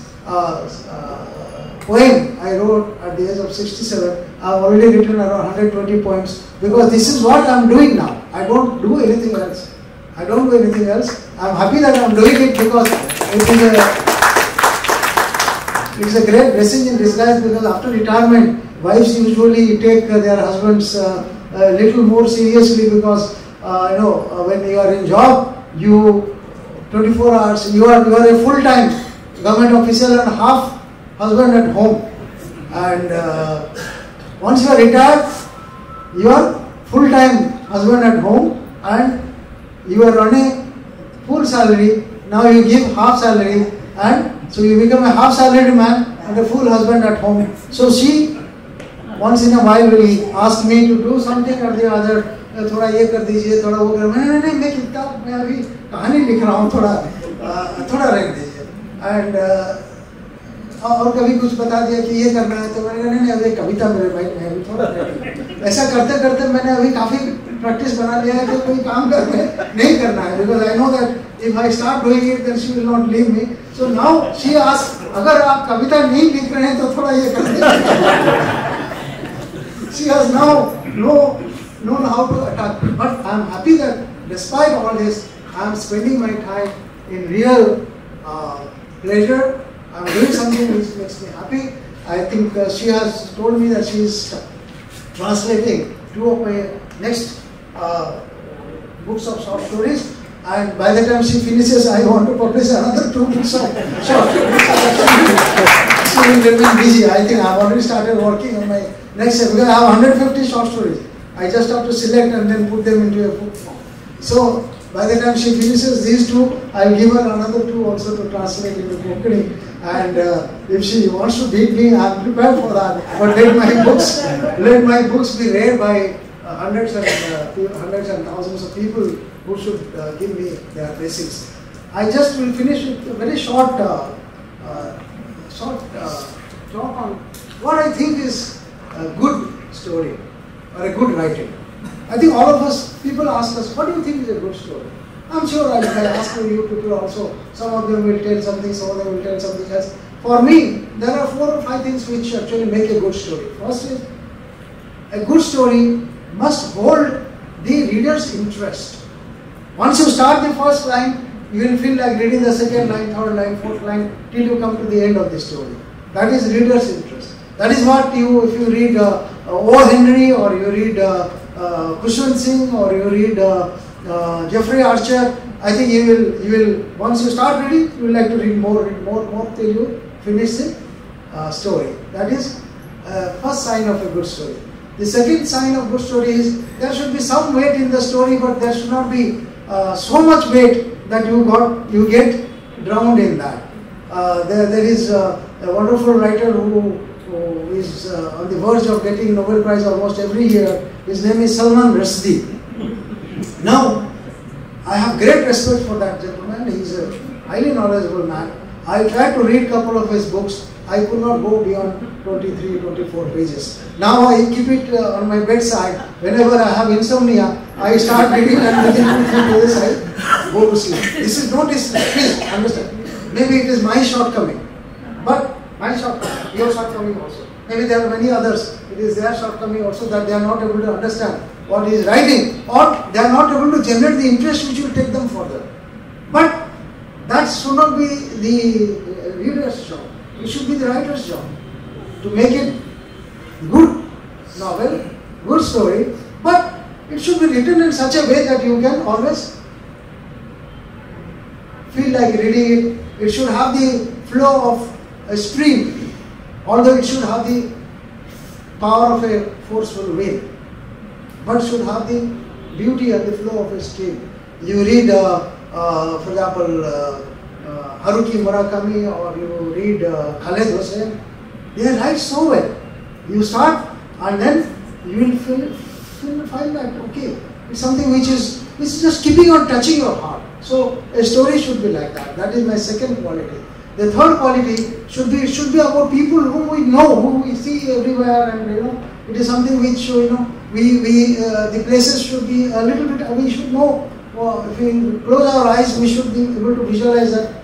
poem I wrote at the age of 67. I have already written around 120 poems, because this is what I am doing now. I don't do anything else. I don't do anything else. I am happy that I am doing it, because it is a great blessing in disguise, because after retirement, wives usually take their husbands a little more seriously, because when you are in job, you 24 hours, you are a full-time government official and half husband at home. And once you are retired, you are full-time husband at home and you are on a full salary. Now you give half salary, and so you become a half salaried man and a full husband at home. So she once in a while will ask me to do something or the other. थोड़ा ये कर दीजिए, थोड़ा वो कर, मैंने नहीं मैं किताब मैं अभी कहानी लिख रहा हूँ, थोड़ा थोड़ा रहने दीजिए। एंड और कभी कुछ बता दिया कि ये करना है, तो मैंने कहा नहीं नहीं अभी कविता मेरे भाई मैं अभी थोड़ा, ऐसा करते करते मैंने अभी काफ़ी प्रैक्टिस बना लिया है कि कोई काम करने नहीं करना है, because I know that if I start doing it then she will not leave me. So now she ask, अगर आप कविता नहीं लिख रहे हैं तो थोड़ा ये कर दीजिए। She has now known how to attack me. But I am happy that despite all this, I am spending my time in real pleasure. I am doing something which makes me happy. I think she has told me that she is translating two of my next books of short stories, and by the time she finishes, I want to publish another two books of short stories. She will remain busy. I think I have already started working on my next, because I have 150 short stories. I just have to select and then put them into a book form. So by the time she finishes these two, I'll give her another two also to translate into Konkani. And if she wants to beat me, I'm prepared for that. But let my books be read by hundreds and thousands of people who should give me their blessings. I just will finish with a very short talk on what I think is a good story or a good writing. I think all of us, people ask us, what do you think is a good story? I'm sure if I ask you people also, some of them will tell something, some of them will tell something else. For me, there are 4 or 5 things which actually make a good story. First is, a good story must hold the reader's interest. Once you start the first line, you will feel like reading the second line, third line, fourth line, till you come to the end of the story. That is reader's interest. That is what you, if you read O. Henry, or you read Khushwant Singh, or you read Jeffrey Archer, I think you will, once you start reading, you will like to read more, more till you finish the story. That is first sign of a good story. The second sign of good story is there should be some weight in the story, but there should not be so much weight that you get drowned in that. There is a wonderful writer who is on the verge of getting Nobel Prize almost every year. His name is Salman Rushdie. Now, I have great respect for that gentleman. He is a highly knowledgeable man. I tried to read a couple of his books. I could not go beyond 23, 24 pages. Now I keep it on my bedside. Whenever I have insomnia, I start reading and within 2-3 pages I go to sleep. This is not disrespect. Please understand. Maybe it is my shortcoming, but my shortcoming, your shortcoming also. Maybe there are many others. It is their shortcoming also that they are not able to understand what he is writing, or they are not able to generate the interest which will take them further. But that should not be the reader's job. It should be the writer's job to make it good novel, good story, but it should be written in such a way that you can always feel like reading it. It should have the flow of a stream, although it should have the power of a forceful wind, but should have the beauty and the flow of a stream. You read, for example, Haruki Murakami, or you read Khaled Hossein, they write so well. You start and then you will find that, okay, it's something which is just keeping on touching your heart. So a story should be like that. That is my second quality. The third quality should be about people whom we know, whom we see everywhere, and you know, it is something which, you know, we the places should be a little bit, we should know. Well, if we close our eyes, we should be able to visualize that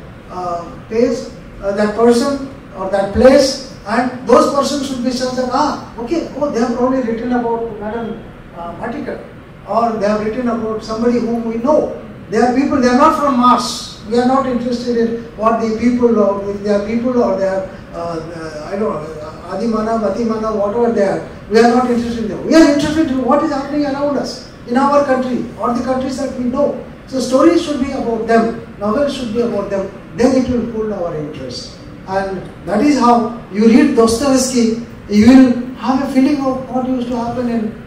place, that person or that place, and those persons should be such that, okay, oh, they have probably written about Madam Bhatikar, or they have written about somebody whom we know. They are people, they are not from Mars. We are not interested in what the people, or if they are people or they are, I don't know, Adimana, Batimana, whatever they are. We are not interested in them. We are interested in what is happening around us, in our country or the countries that we know. So stories should be about them, novels should be about them, then it will pull our interest. And that is how you read Dostoevsky, you will have a feeling of what used to happen in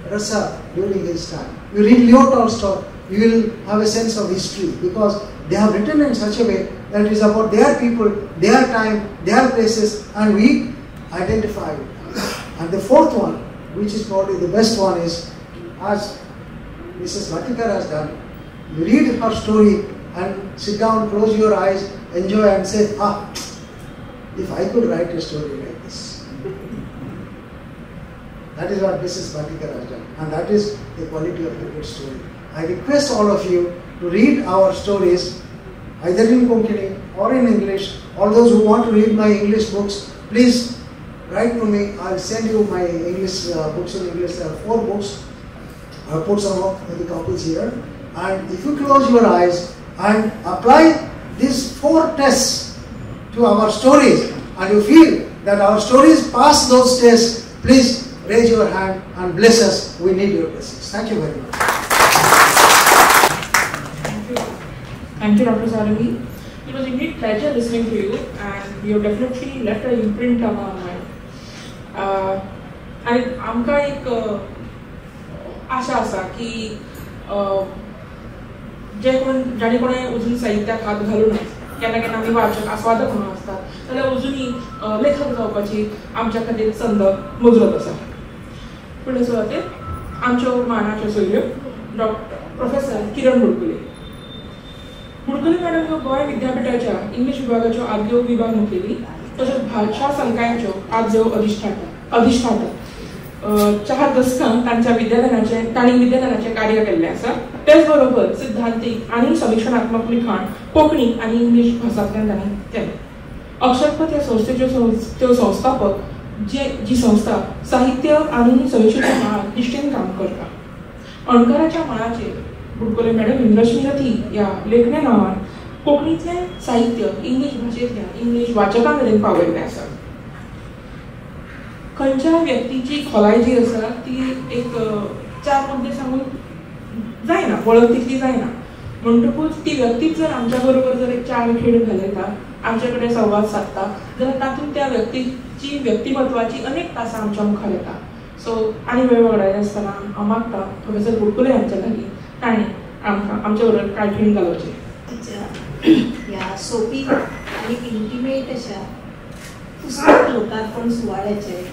Russia during his time. You read Leo Tolstoy, you will have a sense of history, because they have written in such a way that it is about their people, their time, their places, and we identify with them. And the fourth one, which is probably the best one, is, as Mrs. Bhatikar has done. You read her story and sit down, close your eyes, enjoy and say, ah, if I could write a story like this. That is what Mrs. Bhatikar has done, and that is the quality of the good story. I request all of you to read our stories either in Konkani or in English. All those who want to read my English books, please write to me. I'll send you my English books in English. There are 4 books. I've put some of the copies here. And if you close your eyes and apply these 4 tests to our stories, and you feel that our stories pass those tests, please raise your hand and bless us. We need your blessings. Thank you very much. Thank you. Thank you, Dr. Sarangi. It was indeed a pleasure listening to you, and you have definitely left an imprint on our mind. आनी आमकां एक आशा आसा की जे कोण जाणे कोणे अजून साहित्याक हात घालूं ना, केन्ना केन्ना आमी वाचक आस्वादक म्हणून आसतात, जाल्यार अजुनूय लेखक जावपाची आमच्या खातीर संद मुजरत आसा. फुडले सुवातेर आमच्यो मानाच्यो सोयऱ्यो doctor professor Kiran Budkule. Budkule madam ह्यो गोंय विद्यापिठाच्या इंग्लीश विभागाच्यो आदल्यो विभाग मुखेली तशेंच भाशा संकायाच्यो आदल्यो अधिष्ठाता. 4 दसकां तांच्या विद्यादानाचें तांणी विद्यादानाचें कार्य केल्लें आसा. तेच बरोबर सिद्धांतीक आनी समिक्षणात्मक लिखाण कोंकणी आनी इंग्लीश भासांतल्यान तांणी केलें. अक्षरपथ ह्या संस्थेच्यो त्यो संस्थापक जी संस्था साहित्य आनी समिक्षेच्या मळार निश्ठेन काम करता. अणकाराच्या मळाचेर बुडकुले मॅडम इंद्रश्रीरथी ह्या लेखण्या नांवान कोंकणींतलें साहित्य इंग्लीश भाशेंतल्यान इंग्लीश वाचकां मेरेन पावयल्लें आसा. खंयच्याय व्यक्तीची खोलाय जी आसा ती एक 4 मुद्दे सांगून जायना, वळख तितली जायना. म्हणटकूच ती व्यक्तीच जर आमच्या बरोबर जर एक 4 खेळ घालयता, आमचे कडेन संवाद सादता जाल्यार तातूंत त्या व्यक्तीची व्यक्तिमत्वाची अनेक तासां आमच्या मुखार येता. सो आनी वेळ वगडायना आसतना हांव मागता प्रोफेसर बुडकुले हांच्या लागीं तांणी आमकां आमच्या बरोबर कांय खीण घालोवचे. ह्या सोपी आनी इंटिमेट अशा पुस्तक लोकार्पण सुवाळ्याचे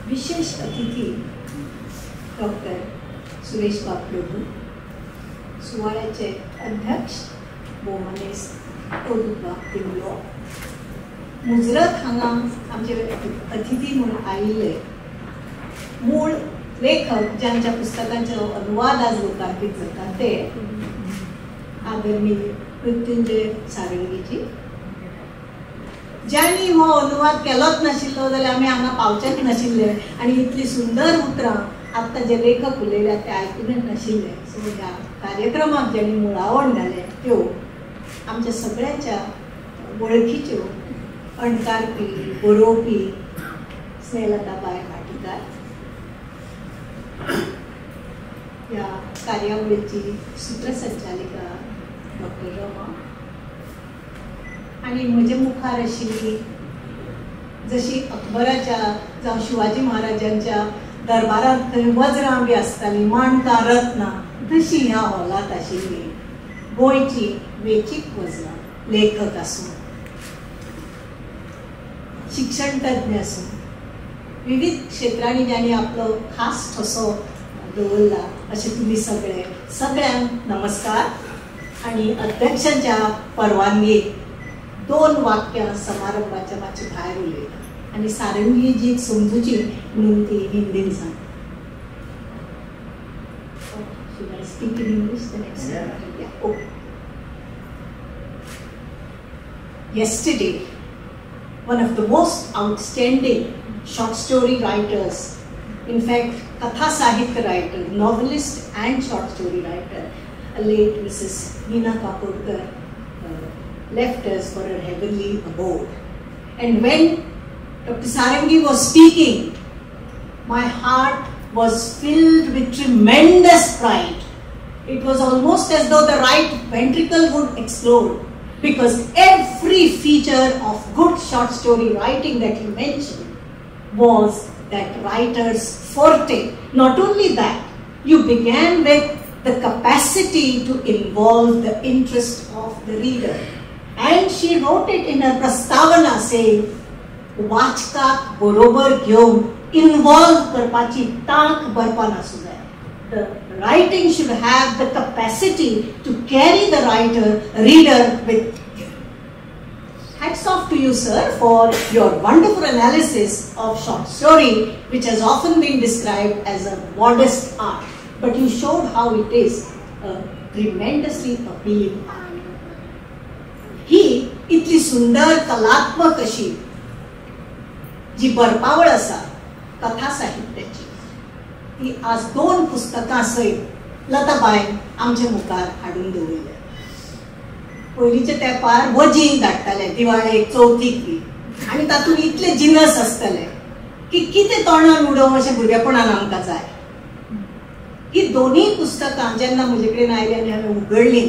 विशेष अतिथी डॉक्टर सुरेश बाब प्रभू, सुवाळ्याचे अध्यक्ष भोवमानेस्त अवधूतबाब तिंबलो, मुजरत हांगा आमचे अतिथी म्हणून आयिल्ले मूळ लेखक ज्यांच्या पुस्तकांचो अनुवाद आज लोकार्पित जाता ते आदरणीय मृत्युंजय सारंगीजी, ज्यांनी हो अनुवाद केलोच नाशिल्लो जाल्यार आमी हांगा पावचेच नाशिल्ले आनी इतली सुंदर उतरां आत्तां जे लेखक उलयल्या ते आयकूनच नाशिल्ले. सो ह्या कार्यक्रमाक ज्यांनी मुळावण घालें त्यो आमच्या सगळ्यांच्या वळखीच्यो अणकारपी बरोवपी स्नेहलताबाय भाटीकार, ह्या कार्यावळीची सूत्रसंचालिका डॉक्टर रमा, आनी म्हजे मुखार आशिल्ली जशी अकबराच्या जावं शिवाजी महाराजांच्या दरबारांत थंय वज्रां बी आसतालीं, माणकां रत्नां, तशी ह्या हॉलांत आशिल्ली गोंयची वेंचीक वज्रां, लेखक आसूं, शिक्षणतज्ञ आसूं, विविध क्षेत्रांनी ज्यांनी आपलो खास ठसो दवरला अशें तुमी सगळे सगळ्यांक नमस्कार. आनी अध्यक्षांच्या परवानगेन 2 वाक्यां समारंभाच्या मातशें भायर उलयता आनी सारंगीजीक समजुची म्हणून ती हिंदीन सांग. Should I speak in English the next time? Yeah. Okay. Yesterday, one of the most outstanding short story writers, in fact, Katha Sahitya writer, novelist and short story writer, late Mrs. Meena Kakodkar, left us for her heavenly abode. And when Dr. Sarangi was speaking, my heart was filled with tremendous pride. It was almost as though the right ventricle would explode, because every feature of good short story writing that he mentioned was that writer's forte. Not only that, you began with the capacity to involve the interest of the reader. And she wrote it in her Prastavana saying, वाचकाक बरोबर घेवन involve करपाची तांक बरपान आसूं जाय. The writing should have the capacity to carry the writer, reader with. Hats off to you, sir, for your wonderful analysis of short story, which has often been described as a modest art, but you showed how it is a tremendously appealing art. ही इतली सुंदर कलात्मक अशी जी बरपावळ आसा कथा साहित्याची, ती आज 2 पुस्तकां सयत लताबायन आमच्या मुखार हाडून दवरिल्ल्या. पयलींच्या तेंपार वजीन धाडटाले दिवाळेक, चवथीक बी, आनी तातूंत इतले जिनस आसतले की कितें तोंडान उडोवं अशें भुरगेपणान आमकां जाय. ही दोनूय पुस्तकां जेन्ना म्हजे कडेन आयलीं आनी हांवें उगडलीं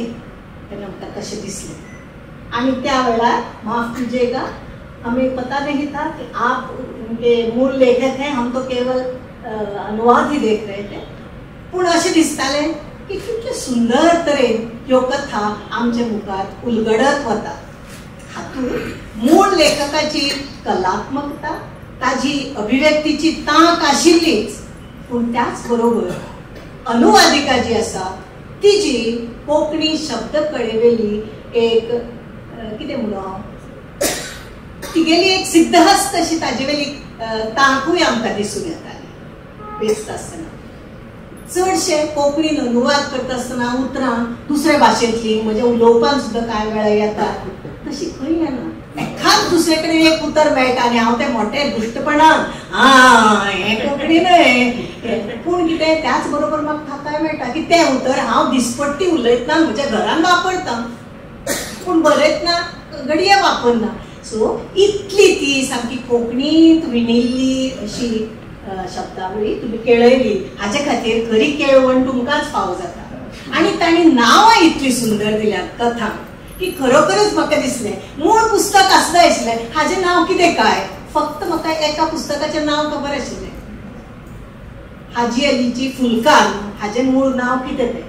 तेन्ना म्हाका तशें दिसलें. आनी त्या वेळार माफ कीजिएगा, हमें पता नहीं था कि आप उनके मूल लेखक हैं, हम तो केवल अनुवाद ही देख रहे थे. पूण अशें दिसतालें की कितले सुंदर तरेन ह्यो कथा आमच्या मुखार उलगडत वता. हातूंत मूळ लेखकाची कलात्मकता, ताजी अभिव्यक्तीची तांक आशिल्लीच, पूण त्याच बरोबर अनुवादिका जी आसा तिजी कोंकणी शब्दकळेवेली एक कितें म्हणू हांव, तिगेली एक सिद्धहस्त अशी ताजेवेली तांकूय आमकां दिसून येताली. वेचता आसतना चडशे कोंकणीन अनुवाद करता आसतना उतरां दुसऱ्या भाशेंतली म्हज्या उलोवपान सुद्दां कांय वेळार येता, तशी खंय येना. एखाद दुसरे कडेन एक उतर मेळटा आनी हांव तें मोठे दुश्टपणान आं हें कोंकणी न्हय, पूण कितें त्याच बरोबर म्हाका थाकाय मेळटा की तें उतर हांव दिसपट्टी उलयतना म्हज्या घरान वापरता, पूण बरयतना घडये वापरना. सो इतली ती सामकी कोंकणींत विणिल्ली अशी शब्दावळी तुमी केळयली, हाचे खातीर खरी केळवण तुमकांच फावो जाता. आनी तांणी नांवां इतली सुंदर दिल्यात कथा की खरोखरच म्हाका दिसलें मूळ पुस्तक आसता आशिल्लें हाजें नांव कितें काय, फक्त म्हाका एका पुस्तकाचें नांव खबर आशिल्लें, हाजी अलीची फुलकान, हाजें मूळ नांव कितें तें.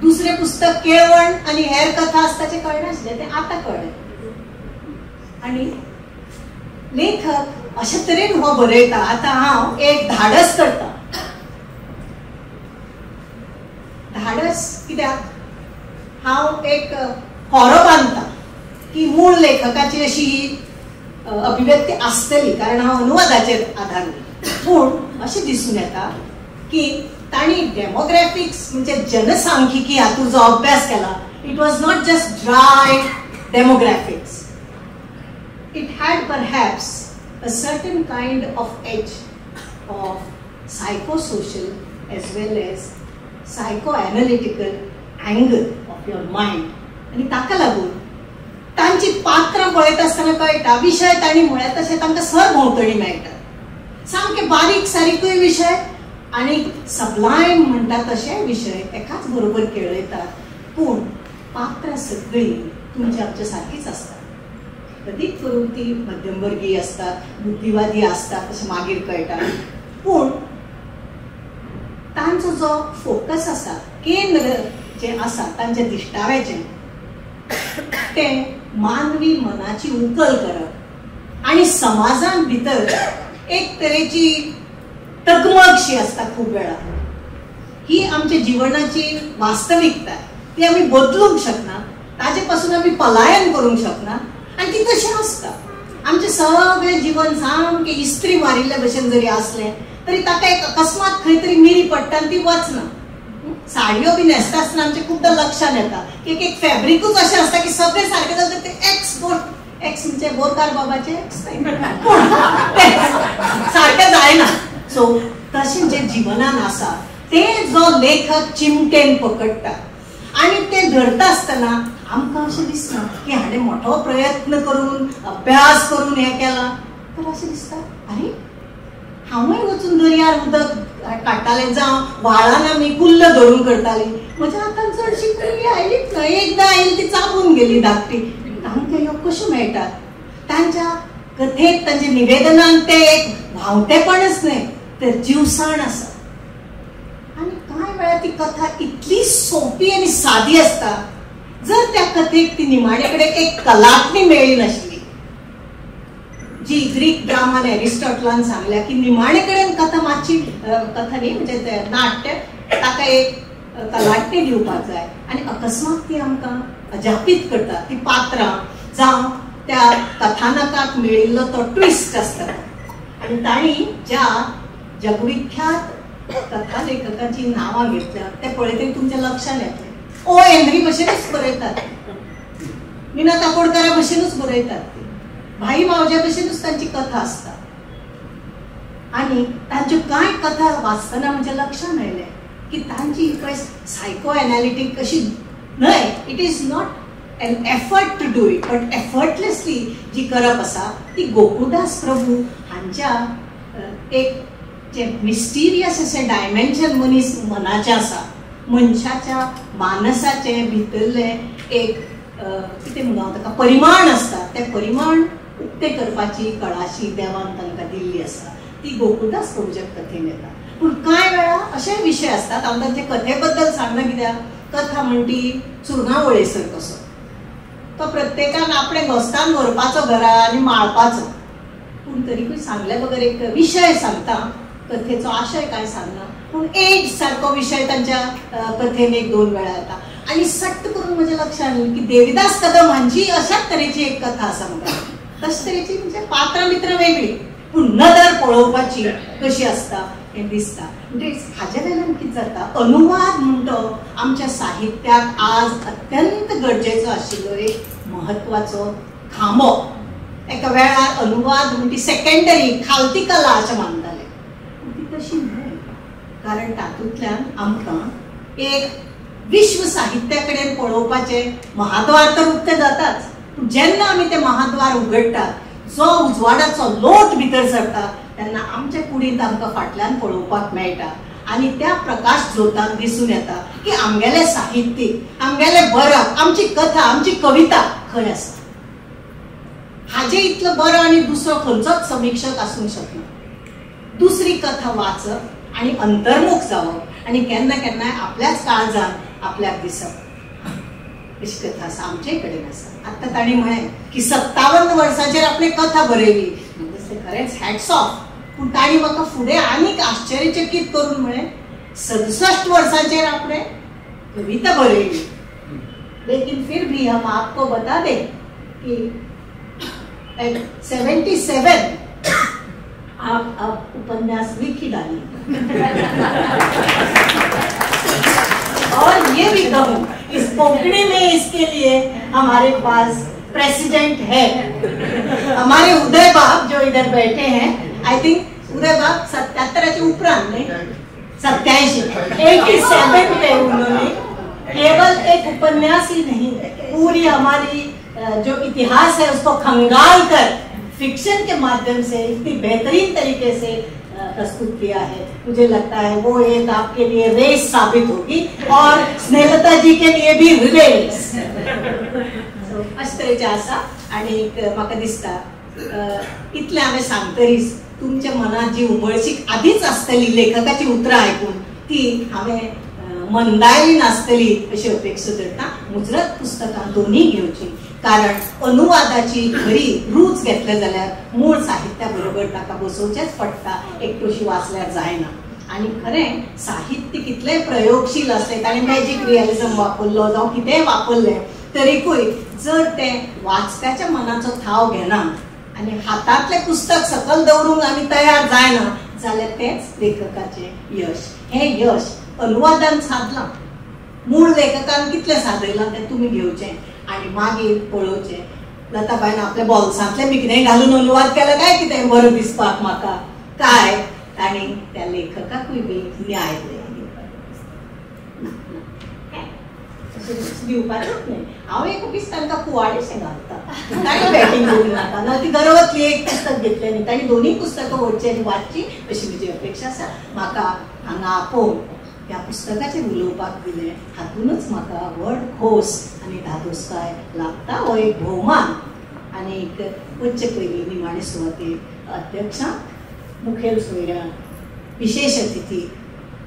दुसरें पुस्तक केळवण आनी हेर कथा आसता तें कळनाशिल्लें, तें आतां कळ्ळें. आनी लेखक अशे तरेन हो बरयता. आतां हांव एक धाडस करता. धाडस कित्याक, हांव एक होरो बांदता की मूळ लेखकाची अशी अभिव्यक्ती आसतली, कारण हांव अनुवादाचेर आदारून. पूण अशें दिसून येता की तांणी डेमोग्राफिक्स म्हणजे जनसांख्यिकी हातूंत जो अभ्यास केला, it was not just dry demographics, it had perhaps a certain kind of edge of psychosocial as well as psychoanalytical angle of your mind. आनी ताका लागून तांची पात्रां पळयता आसतना कळटा, विशय तांणी म्हळ्या तशें तांकां सरभोंवतणी मेळटा, सामके बारीक सारीकूय विशय आनी सबलायम म्हणटा तशे विशय एकाच बरोबर केळयतात. पूण पात्रां सगळीं तुमच्या आमच्या सारकीच आसतात, अदीक करून ती मध्यमवर्गीय आसतात, बुद्धिवादी आसतात अशें मागीर कळटा. पूण तांचो जो फोकस आसा, केंद्र जें आसा तांच्या दिश्टाव्याचें, तें मानवी मनाची उकल करप आनी समाजान भितर एक तरेची तगमगशी आसता खूब वेळा. ही आमच्या जिवनाची वास्तविकता, ती आमी बदलूंक शकना, ताजे पासून आमी पलायन करूंक शकना आनी ती तशें आसता. आमचें सगळें जीवन सामकें इस्त्री मारिल्ल्या भशेन जरी आसलें तरी ताका एक अकस्मात खंय तरी मिरी पडटा आनी ती वचना. साडयो बी न्हेसता आसतना आमच्या खुबदां लक्षांत येता की एक एक फॅब्रिकूच अशें आसता की सगळें सारकें जालें तर तें एक्स बोर, एक्स म्हणजे बोरकार बाबाचें एक्स सारकें जायना. सो तशें जें जिवनान आसा तें जो लेखक चिमटेन पकडटा आनी तें धरता आसतना आमकां अशें दिसना की हाणें मोठो प्रयत्न करून अभ्यास करून हें केलां, तर अशें दिसता अरे हांवूय वचून दर्यार उदक काडटालें, जावं व्हाळान आमी कुल्ल धरून करतालीं, म्हज्या हातान चडशी कुल्ली आयलीच ना, एकदां आयली ती चाबून गेली धाकटी. तांकां ह्यो कश्यो मेळटात? तांच्या कथेंत, तांच्या निवेदनान तें एक व्हांवतेपणच न्हय तर जिवसाण आसा. आनी कांय वेळार ती कथा इतली सोंपी आनी सादी आसता, जर त्या कथेक ती निमाणे कडेन एक कलाटणी मेळ्ळी नाशिल्ली, जी ग्रीक ड्रामान एरिस्टॉटलान सांगल्या की निमाणे कडेन कथा मातशी कथा न्ही म्हणजे नाट्य ताका एक कलाटणी दिवपाक जाय आनी अकस्मात ती आमकां अजापीत करता. ती पात्रां जावं त्या कथानकाक मेळिल्लो तो ट्विस्ट आसता आनी तांणी ज्या जगविख्यात कथा लेखकाची नांवां घेतल्या ते पळयतरी तुमच्या लक्षांत येतलें. ओ हेनरी भशेनूच बरयतात, मीना काकोडकारा भशेनूच बरयतात, भाई मावज्या भशेनूच तांची कथा आसता. आनी तांच्यो कांय कथा वाचतना म्हज्या लक्षांत आयलें की तांची पळय सायको एनालिटीक अशी न्हय, it is not an effort to do it but effortlessly जी करप आसा ती गोकुळदास प्रभू हांच्या एक जे मिस्टिरियस अशें डायमेन्शन मनीस मनाचें आसा, मनशाच्या मानसाचें भितरलें एक कितें म्हणूं हांव ताका परिमाण आसता, तें परिमाण उक्तें करपाची कळाशी देवान तांकां दिल्ली आसा, ती गोकुळदास प्रभूच्या कथेन येता. पूण कांय वेळा अशे विशय आसतात, हांव तांचे कथे बद्दल सांगना कित्याक कथा म्हणटी चुरना वळेसर कसो तो प्रत्येकान आपणे घोस्तान व्हरपाचो घरा आनी माळपाचो, पूण तरीकूय सांगले बगर एक विशय सांगता, कथेचो आशय कांय सांगना, पूण एड्स सारको विशय तांच्या कथेन एक दोन वेळा येता. आनी सट्ट करून म्हज्या लक्षांत आयलें की देविदास कदम हांची अशाच तरेची एक कथा आसा म्हाका, तशे तरेची म्हणजे पात्रां मित्रां वेगळी पूण नदर पळोवपाची कशी आसता हें दिसता. म्हणजे हाजे वेल्यान कितें जाता, अनुवाद म्हणटो आमच्या साहित्याक आज अत्यंत गरजेचो आशिल्लो एक म्हत्वाचो खांबो. एका वेळार अनुवाद म्हणटी सेकेंडरी खालती कला अशें मानताले, पूण ती तशी न्हय, कारण तातूंतल्यान आमकां एक विश्व साहित्या कडेन पळोवपाचें महाद्वार तर उक्तें जाताच, पूण जेन्ना आमी तें महाद्वार उगडटात, जो उजवाडाचो लोट भितर सरता तेन्ना आमच्या कुडींत आमकां फाटल्यान पळोवपाक मेळटा आनी त्या प्रकाश ज्योताक दिसून येता की आमगेलें साहित्यीक, आमगेलें बरप, आमची कथा, आमची कविता खंय आसा. हाजे इतलो बरो आनी दुसरो खंयचोच समिक्षक आसूंक शकना. दुसरी कथा वाचप आनी अंतर्मुख जावप आनी केन्ना केन्नाय आपल्याच काळजान आपल्याक दिसप, अशी कथा आसा आमचे कडेन आसा. आतां तांणी म्हळें की 57 वर्सांचेर आपणे कथा बरयली, खरेंच हॅट्स ऑफ. पूण तांणी म्हाका फुडें आनीक आश्चर्यचकीत करून म्हळें 67 वर्सांचेर आपणे कविता बरयली. लेकिन फिर भी हम आपको बता दें कि 77 आप अब उपन्यास लिख ही डालिए. और ये भी कहूँ, इस कोंकणी में इसके लिए हमारे पास प्रेसिडेंट है, हमारे उदय बाब जो इधर बैठे हैं. I think उदय बाब 77 उपरांत नहीं 87 87 पे उन्होंने केवल एक उपन्यास ही नहीं, पूरी हमारी जो इतिहास है उसको खंगाल कर फिक्शन के माध्यम से इतनी बेहतरीन तरीके से प्रस्तुत किया है. मुझे लगता है वो एक आपके लिए रेस साबित होगी और स्नेहलता जी के लिए भी रेस. अशे तरेचें आसा. आनी म्हाका दिसता इतलें हांवें सांगतरीच तुमच्या मनात जी उमळशीक आदींच आसतली लेखकाची उतरां आयकून ती हांवें मंदायली नासतली अशी अपेक्षा धरता. मुजरत पुस्तकां दोन्ही घेवची, कारण अनुवादाची खरी रूच घेतले जाल्यार मूळ साहित्या बरोबर ताका बसोवचेंच पडटा, एकटोशी वाचल्यार जायना. आनी खरें साहित्य कितलें प्रयोगशील आसलें, ताणें मॅजीक रियलिझम वापरलो जावं कितेंय वापरलें तरीकूय जर तें वाचप्याच्या मनाचो थाव घेना आनी हातांतलें पुस्तक सकल दवरूंक आमी तयार जायना जाल्यार तेंच लेखकाचें यश. हें यश अनुवादान सादलां, मूळ लेखकान कितलें सादयलां तें तुमी घेवचें आनी मागीर पळोवचें. लताबायन आपल्या बोल्सांतलें बी कितेंय घालून अनुवाद केला काय कितें बरो दिसपाक म्हाका काय, तांणी त्या लेखकाकूय बी न्याय दिवपाक दिवपाचेंच न्हय. हांव एक ओगीच तांकां कुवाडेशें घालता, तांणी बॅटींग करूंक नाका ना, ती गरवतली एक पुस्तक घेतलें न्ही, तांणी दोनूय पुस्तकां व्हरचीं आनी वाचचीं अशी म्हजी अपेक्षा आसा. म्हाका हांगा आपोवन ह्या पुस्तकाचेर उलोवपाक दिलें हातूनच म्हाका व्हड खोस आनी धादोसकाय लागता. हो एक भोवमान. आनी वच्चे पयलीं निमाणे सुवातेर अध्यक्षांक, मुखेल सोयऱ्यांक, विशेश अतिथी,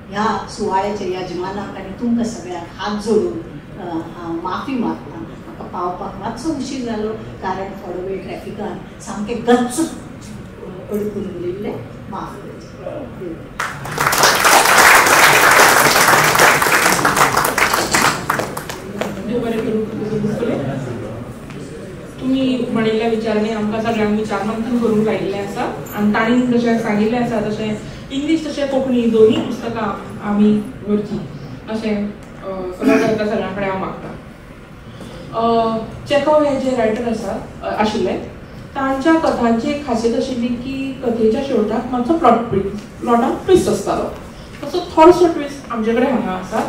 ह्या सुवाळ्याच्या यजमानाक आनी तुमकां सगळ्यांक हात जोडून हांव माफी मागता. म्हाका पावपाक मातसो उशीर जालो कारण थोडो वेळ ट्रॅफिकान सामकें गच्च अडकून उरिल्लें माफ करचें. बरें करूं. तुमी म्हणिल्ल्या विचारांनी आमकां सगळ्यांक विचारमंथन करूंक लायिल्लें आसा आनी तांणी जशें सांगिल्लें आसा तशें इंग्लीश तशें कोंकणी दोनूय पुस्तकां आमी व्हरचीं अशें सगळ्या सगळ्यां कडेन हांव मागतां. चेकोव हे जे रायटर आसा आशिल्ले तांच्या कथांची एक खासियत आशिल्ली की कथेच्या शेवटाक मातसो प्लॉटाक ट्विस्ट आसतालो. तसो थोडोसो ट्विस्ट आमचे कडेन हांगा आसा.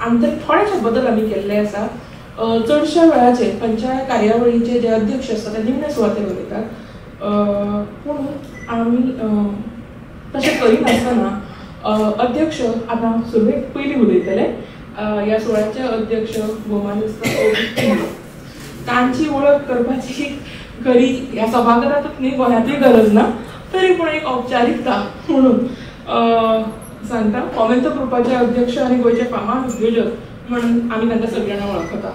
आनी थोडेशे बदल आमी केल्ले आसा. चडश्या वेळाचेर खंयच्याय कार्यावळीचे जे अध्यक्ष आसता ते निमणे सुवातेर उलयतात, पूण आमी तशें करिनासतना अध्यक्ष आतां सुरवेक पयलीं उलयतले. ह्या सुवाळ्याचे अध्यक्ष भोवमानेस्त तांची वळख करपाची खरी ह्या सभाघरांतूच न्ही गोंयांतूय गरज ना, तरी पूण एक औपचारिकता म्हणून सांगता. कॉमेंत ग्रुपाचे अध्यक्ष आनी गोंयचे फामाद उद्योजक म्हणून आमी तांकां सगळ्यांना वळखता.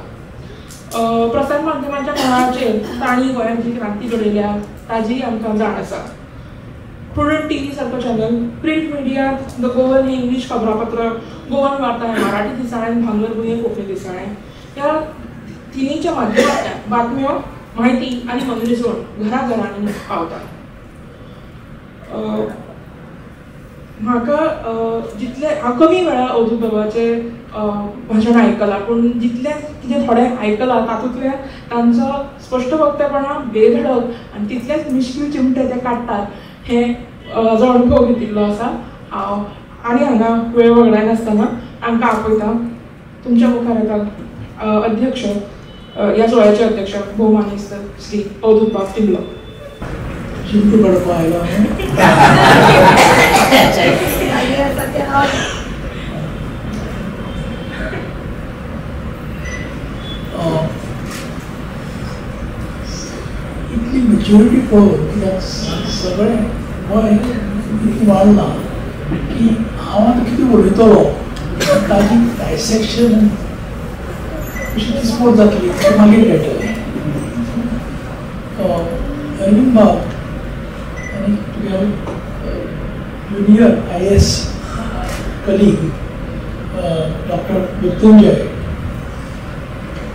प्रसार माध्यमाच्या मळाचेर तांणी गोंयांत जी क्रांती घडयल्या ताजीय आमकां जाण आसा. प्रुडंट टीव्ही सारको चॅनल, प्रिंट मिडियांत the Goan हें इंग्लीश खबरापत्र, गोवन वार्ता हें मराठी दिसाळें, भांगरभूंय हें कोंकणी दिसाळें, ह्या तिनीच्या माध्यमांतल्यान बातम्यो, म्हायती आनी मनरिजवण घराघरांनी पावता. म्हाका जितलें हांव कमी वेळा अवधूत बाबाचें भाशण आयकलां, पूण जितलें कितें थोडें आयकलां तातूंतल्यान तांचो स्पश्ट वक्तेपणा बेधडक आनी तितलेच मिश्कील चिमटे ते काडटात हें जो अणभव घेतिल्लो आसा. हांव आनी हांगा वेळ वगडायनासतना तांकां आपयता. तुमच्या मुखार येता अध्यक्ष, ह्या सुवाळ्याचे अध्यक्ष भोवमानेस्त श्री अवधूत बाब तिंबलो. चिमटो काडपाक आयला इतली मॅच्युरिटी पळोवन कित्याक सगळें गोंय इतलें वाडलां की हांव आतां कितें उलयतलो ताजी डायसेक्शन कशी दिसपोट जातली तें मागीर कळटलें. अरविंद बाब आनी तुगेलो junior IAS colleague doctor Mrityunjay,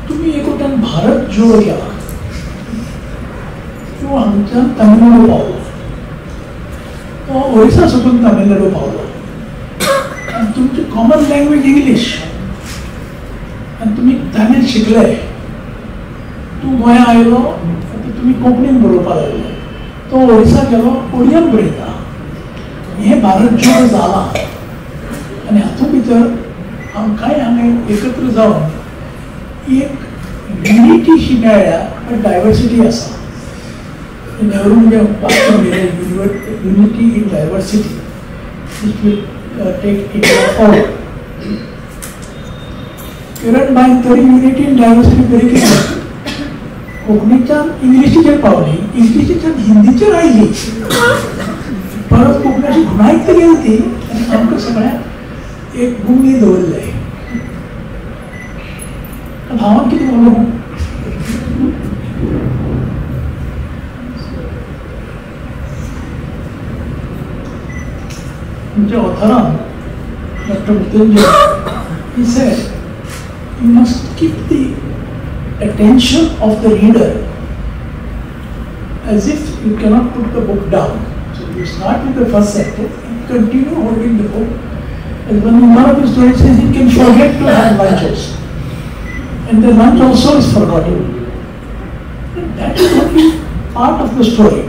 तुमी एकवटान भारत जोडो केला. तूं हांगच्यान तामिळनाडू पावलो, तो ओरिसा सोडून तामिळनाडू पावलो आनी तुमची कॉमन लँग्वेज इंग्लीश आनी तुमी तामीळ शिकले. तूं गोंया आयलो आतां तुमी कोंकणीन बरोवपाक लागले, तो ओरिसा गेलो ओडियान बरयता. हें भारत जोड जालां आनी हातूंत भितर आमकांय हांगा एकत्र जावन एक युनिटी शी मेळ्ळ्या, बट डायवर्सिटी आसा. नेहरू म्हणजे वाक्य म्हणिल्लें unity in diversity which will take India forward. Kiran बायन तरी युनिटी इन डायवर्सिटी बरी केली. कोंकणीच्यान इंग्लिशीचेर पावली, इंग्लिशीच्यान हिंदीचेर आयली, परत कोंकणाची घुणायत गेली ती आनी आमकां सगळ्यांक एक गुंगी दवरलें. हांव कितें उलोवं? तुमच्या ऑथरान doctor Mrityunjay he said, you must keep the attention of the reader as if you cannot put the book down. So you start with the first sentence and continue holding the book. And when one of the stories says he can forget to have lunch also. And the lunch also is forgotten. And that is only part of the story.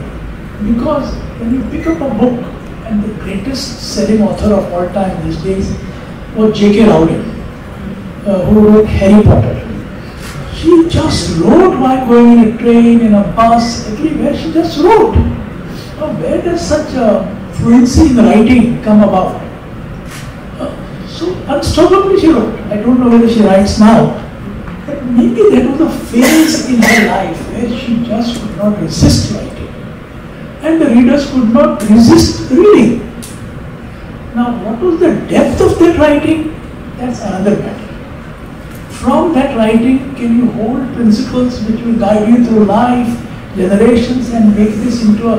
Because when you pick up a book, and the greatest selling author of all time these days was J.K. Rowling, who wrote Harry Potter. She just wrote while going in a train, in a bus, everywhere she just wrote. Now, where does such a fluency in writing come about? So unstoppably she wrote. I don't know whether she writes now, but maybe that was a phase in her life where she just could not resist writing. And the readers could not resist reading. Now, what was the depth of that writing? That's another matter. From that writing, can you hold principles which will guide you through life? generations and make this into a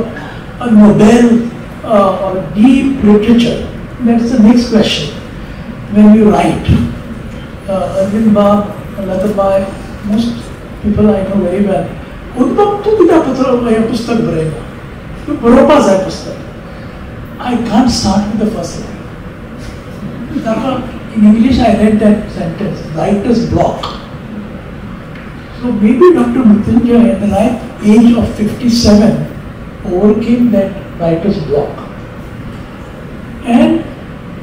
Nobel or deep literature? That's the next question. When you write, Arvind Bab, Latabai, most people I know very well. Udbab, tu कित्याक पत्र हें पुस्तक बरयना? तूं बरोवपा जाय पुस्तक. I can't start with the first line. In English, I read that sentence, writer's block. So maybe Dr. Mritunjay at the ripe age of 57 overcame that writer's block. And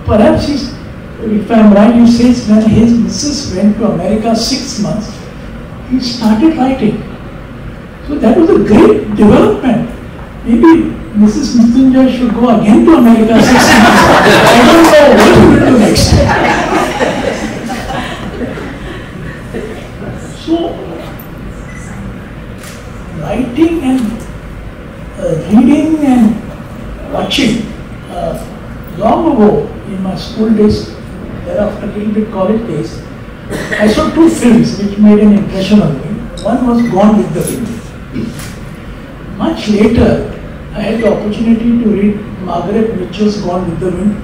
perhaps, if I am right, he says when his missus went to America 6 months, he started writing. So that was a great development. Maybe Mrs. Mritunjay should go again to America 6 months. I don't know what he will do next. So, writing and reading and watching. Long ago, in my school days, thereafter a little bit college days, I saw two films which made an impression on me. One was Gone with the Wind. Much later, I had the opportunity to read Margaret Mitchell's Gone with the Wind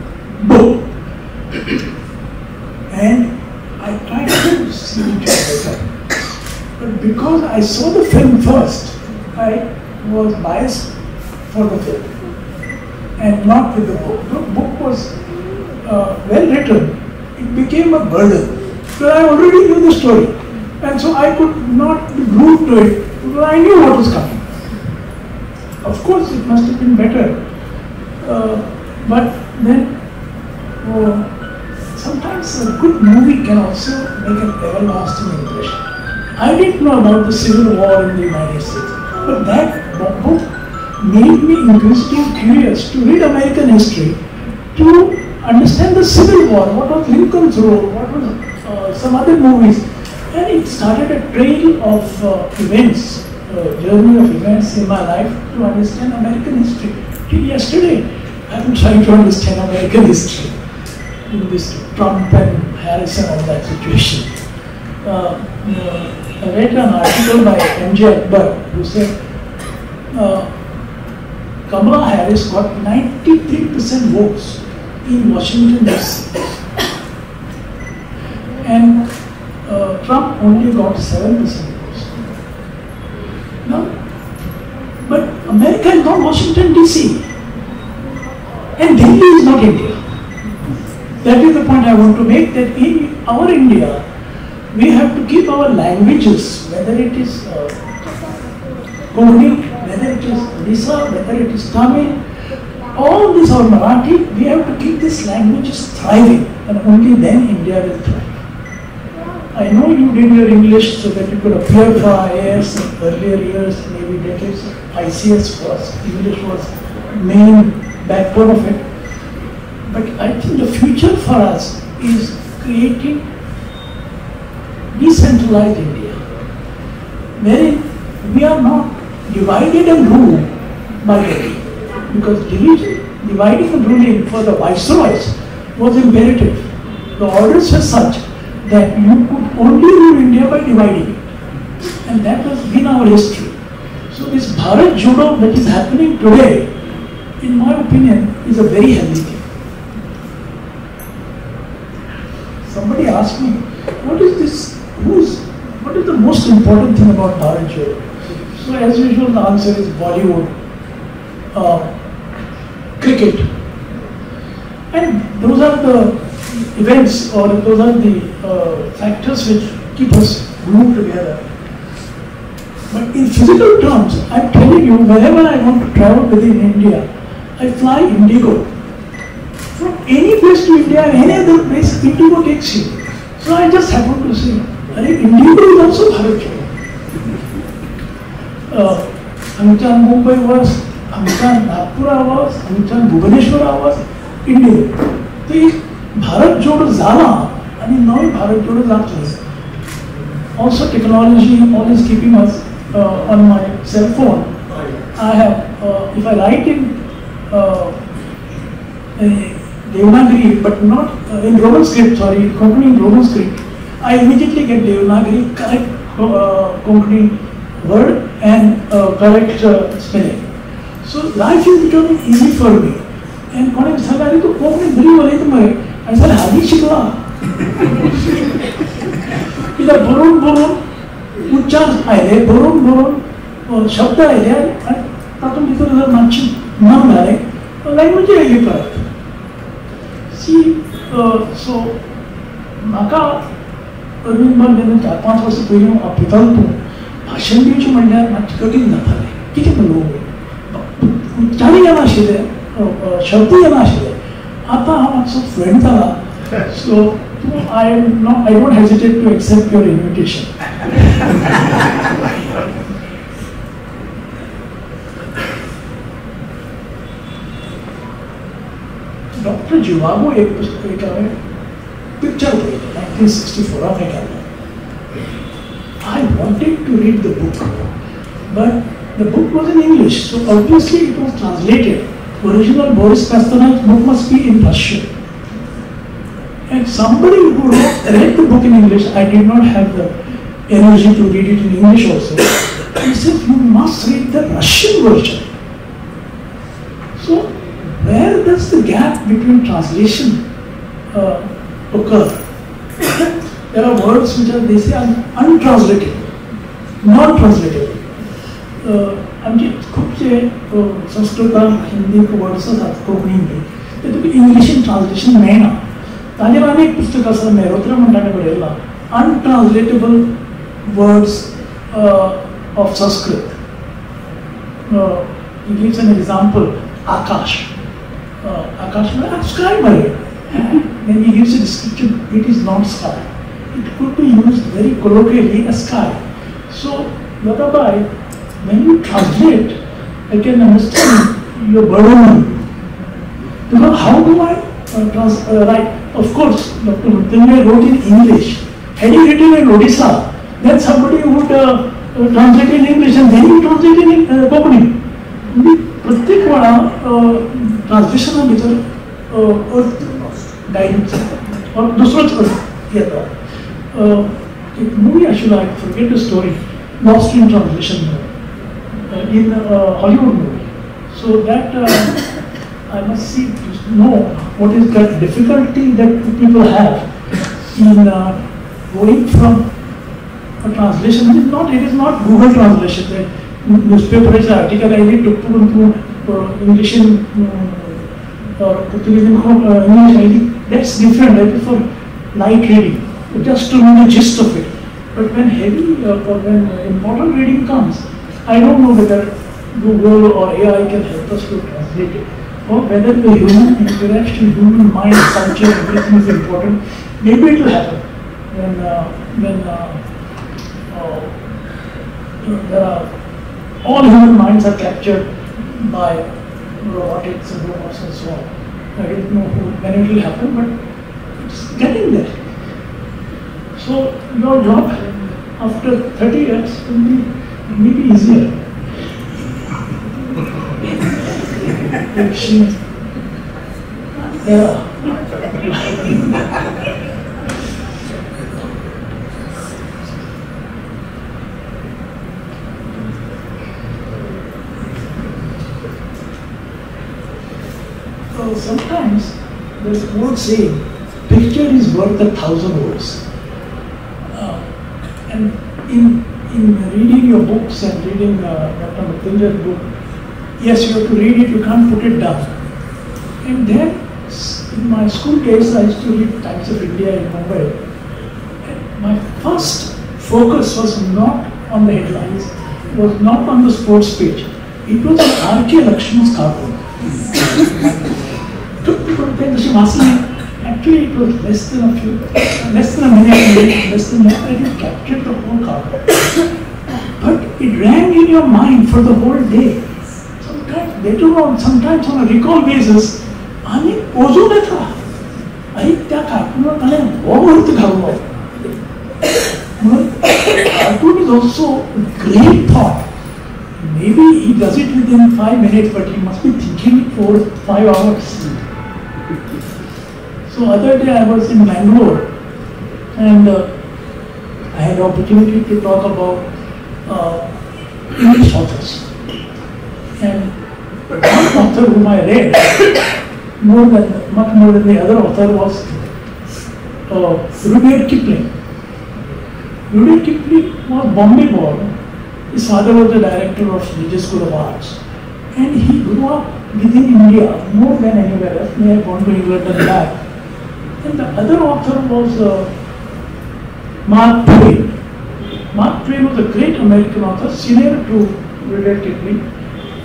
book. And I tried to see it later. But because I saw the film first, I was biased for the film and not with the book. The book was well written. It became a burden. Because I already knew the story. And so I could not be glued to it because I knew what was coming. Of course, it must have been better. But then, sometimes a good movie can also make an everlasting impression. I didn't know about the Civil War in the United States, but that book made me inquisitive, curious to read American history, to understand the Civil War, what was Lincoln's role, what was some other movies. And it started a trail of events, journey of events in my life to understand American history. Till yesterday, I'm trying to understand American history in this Trump and Harris and all that situation. I read an article by M.J. Akbar who said Kamala Harris got 93% votes in Washington DC. And Trump only got 7% votes. Now, but America is not Washington DC. And Delhi is not India. That is the point I want to make, that in our India, we have to keep our languages, whether it is Konkani, whether it is Odisha, whether it is Tamil, all this or Marathi, we have to keep these languages thriving, and only then India will thrive. I know you did your English so that you could appear for IAS in earlier years, maybe decades. ICS was, English was main backbone of it. But I think the future for us is creating decentralized India, wherein we are not divided and ruled by Delhi. Because dividing and ruling for the viceroys was imperative. The orders were such that you could only rule India by dividing it. And that has been our history. So this Bharat Jodo that is happening today, in my opinion, is a very healthy thing. Somebody asked me, what is this, what is the most important thing about Bharat Jodo? So as usual, the answer is Bollywood, cricket. And those are the events, or those are the factors which keep us glued together. But in physical terms, I'm telling you, whenever I want to travel within India, I fly Indigo. From any place to India and any other place, Indigo takes you. So I just happen to see, Indigo is also Bharat Jodo. Hangchan Mumbai was, Hangchan Nagpura was, Hangchan Bhubaneswara was, Indigo. So Bharat Jodo जाला आणि नवे Bharat Jodo जातले. Also technology always keeping us on my cell phone. I have, if I write in Devanagari, but not in Roman script, sorry, Konkani in Roman script, I immediately get Devanagari, correct Konkani word and correct spelling. So life is becoming easy for me. And कोणें सांगलें आरे तूं कोंकणी बरी उलयता मरे, आनी सांगलें हालीं शिकला. कित्याक बरोवन बरोवन उच्चार आयले, बरोवन बरोवन शब्द आयले आनी तातूंत भितर जर मातशी मन घालें लँग्वेज आयली परत. सी सो म्हाका अरविंद बाब जेन्ना 4-5 वर्सां पयलीं आपयतालो तूं भाशण दिवचें म्हणल्यार मातशें कठीण जातालें. कितें उलोवं, उच्चारय येनाशिल्ले, शब्द येनाशिल्ले. आतां हांव मातसो फ्लुएंट जाला. So I don't hesitate to accept your invitation. Doctor Zhivago एक पुस्तक एक हांवें पिक्चर पळयलें 1964 हांवें केल्लें. I wanted to read the book, but the book was in English, so obviously it was translated. Original Boris Pasternak book must be in Russian. And somebody who read the book in English, I did not have the energy to read it in English also. He said, you must read the Russian version. So where does the gap between translation occur? There are words which are, they say, are untranslatable, non-translatable. आमचे खुबशे संस्कृतान Hindi words आसात कोंकणी ते तुका इंग्लिशीन translation मेळना. ताजेर आनी एक पुस्तक आसा, मेहरोत्रा म्हण ताणें बरयलां, untranslatable words of Sanskrit. He gives an example, Akash. Akash म्हळ्यार स्काय मरे. Then he gives a description, it is not sky. It could be used very colloquially as sky. So, Latabai, when you translate, I can understand your burden. Because how do I write? Of course, Dr. Mrityunjay wrote in English. Had he written in Odisha, then somebody would translate in English and then he translate in Konkani. प्रत्येक वेळा ट्रान्सलेशना भितर अर्थ dilute जाता or दुसरोच अर्थ येता. एक movie आशिल्लो, I forget the story, lost in translation in Hollywood movie. So that I must see to know what is that difficulty that people have in going from a translation. It is not Google translation. न्यूजपेपराचे article आयली टुकटुकून तूं इंग्लिशीन पुर्तुगेजीन English आयली, that's different. That is for light reading, just to know the gist of it. But when heavy or when important reading comes, I don't know whether Google or AI can help us to translate it, or whether the human interaction, human mind, culture, everything is important. Maybe it will happen when there are all human minds are captured by robotics and robots and so on. I don't know when it will happen, but it's getting there. So your job after 30 years will be maybe easier. Yeah. So sometimes there's an old saying, picture is worth 1,000 words. And in reading your books and reading Dr. Mrityunjay's book, yes, you have to read it, you can't put it down. And then, in my school days, I used to read Times of India in Mumbai. And my first focus was not on the headlines, was not on the sports page. It was on R.K. Lakshman's cartoon. Actually, it was less than a minute, less than that, and it captured the whole cartoon. But it rang in your mind for the whole day. Sometimes later on, sometimes on a recall basis, आनी अजून येता आनी त्या कार्टूनाक ताणें हो अर्थ घालो. म्हणून cartoon is also great thought. Maybe he does it within 5 minutes, but he must be thinking for 5 hours. So other day I was in Bangalore and I had the opportunity to talk about English authors. And one author whom I read much more than the other author was Rudyard Kipling. Rudyard Kipling was Bombay born. His father was the director of Religious School of Arts. And he grew up within India more than anywhere else. He had gone to England and back. And the other author was Mark Twain. Mark Twain was a great American author, senior to Rudyard Kipling,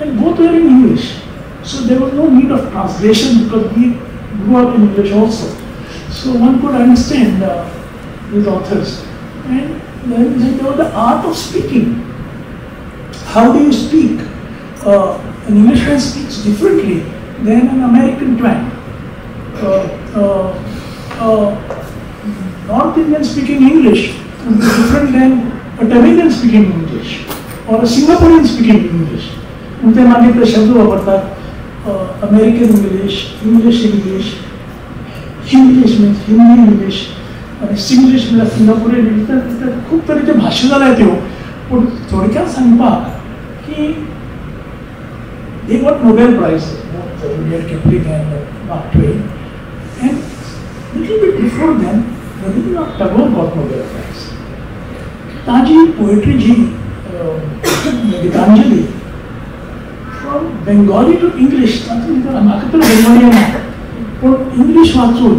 and both were in English. So there was no need of translation because we grew up in English also. So one could understand these authors. And then there was the art of speaking. How do you speak? An Englishman speaks differently than an American twang. North Indian speaking English would be different than a Tamilian speaking English or a Singaporean speaking English. ते मागीर ते शब्द वापरतात American English, English English, Hinglish means Hindi English आनी सिंग्लीश म्हळ्यार Singaporean English. खूब तरेचे भाशा जाल्या त्यो. पूण थोडक्यात सांगपाक की they got Nobel Prize, both Rudyard Kipling and Mark Twain. And little bit before then, Rabindranath Tagore got Nobel Prize. Taji poetry ji, Gitanjali, from Bengali to English, म्हाका तर बेंगॉली येना, पूण इंग्लीश वाचून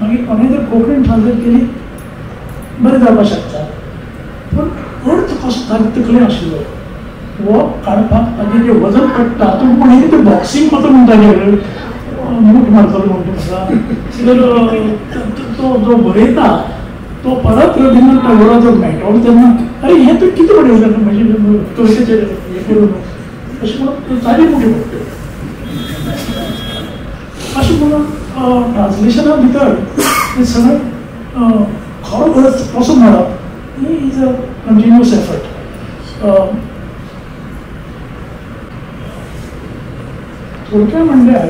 मागीर कोणें जर कोंकणीन ट्रान्सलेट केली बरें जावपाक शकता. पूण अर्थ कसो ताजे तकलेन आशिल्लो वो काडपाक ताजें जें वजन पडटा तो कोण ते बॉक्सिंग कसो म्हणटा मूठ मारतलो म्हणटा तर तो जो बरयता तो परत रवींद्रनाथ टागोराचो मेळटलो तेन्ना अरे हें तूं कितें बरयलें म्हणजे कवितेचेर हें करून अशें म्हणून ताजी मोठी पडटा. अशें म्हणून ट्रान्सलेशना भितर तें सगळें खरो अर्थ कसो मेळप ही is a continuous effort. थोडक्या म्हणल्यार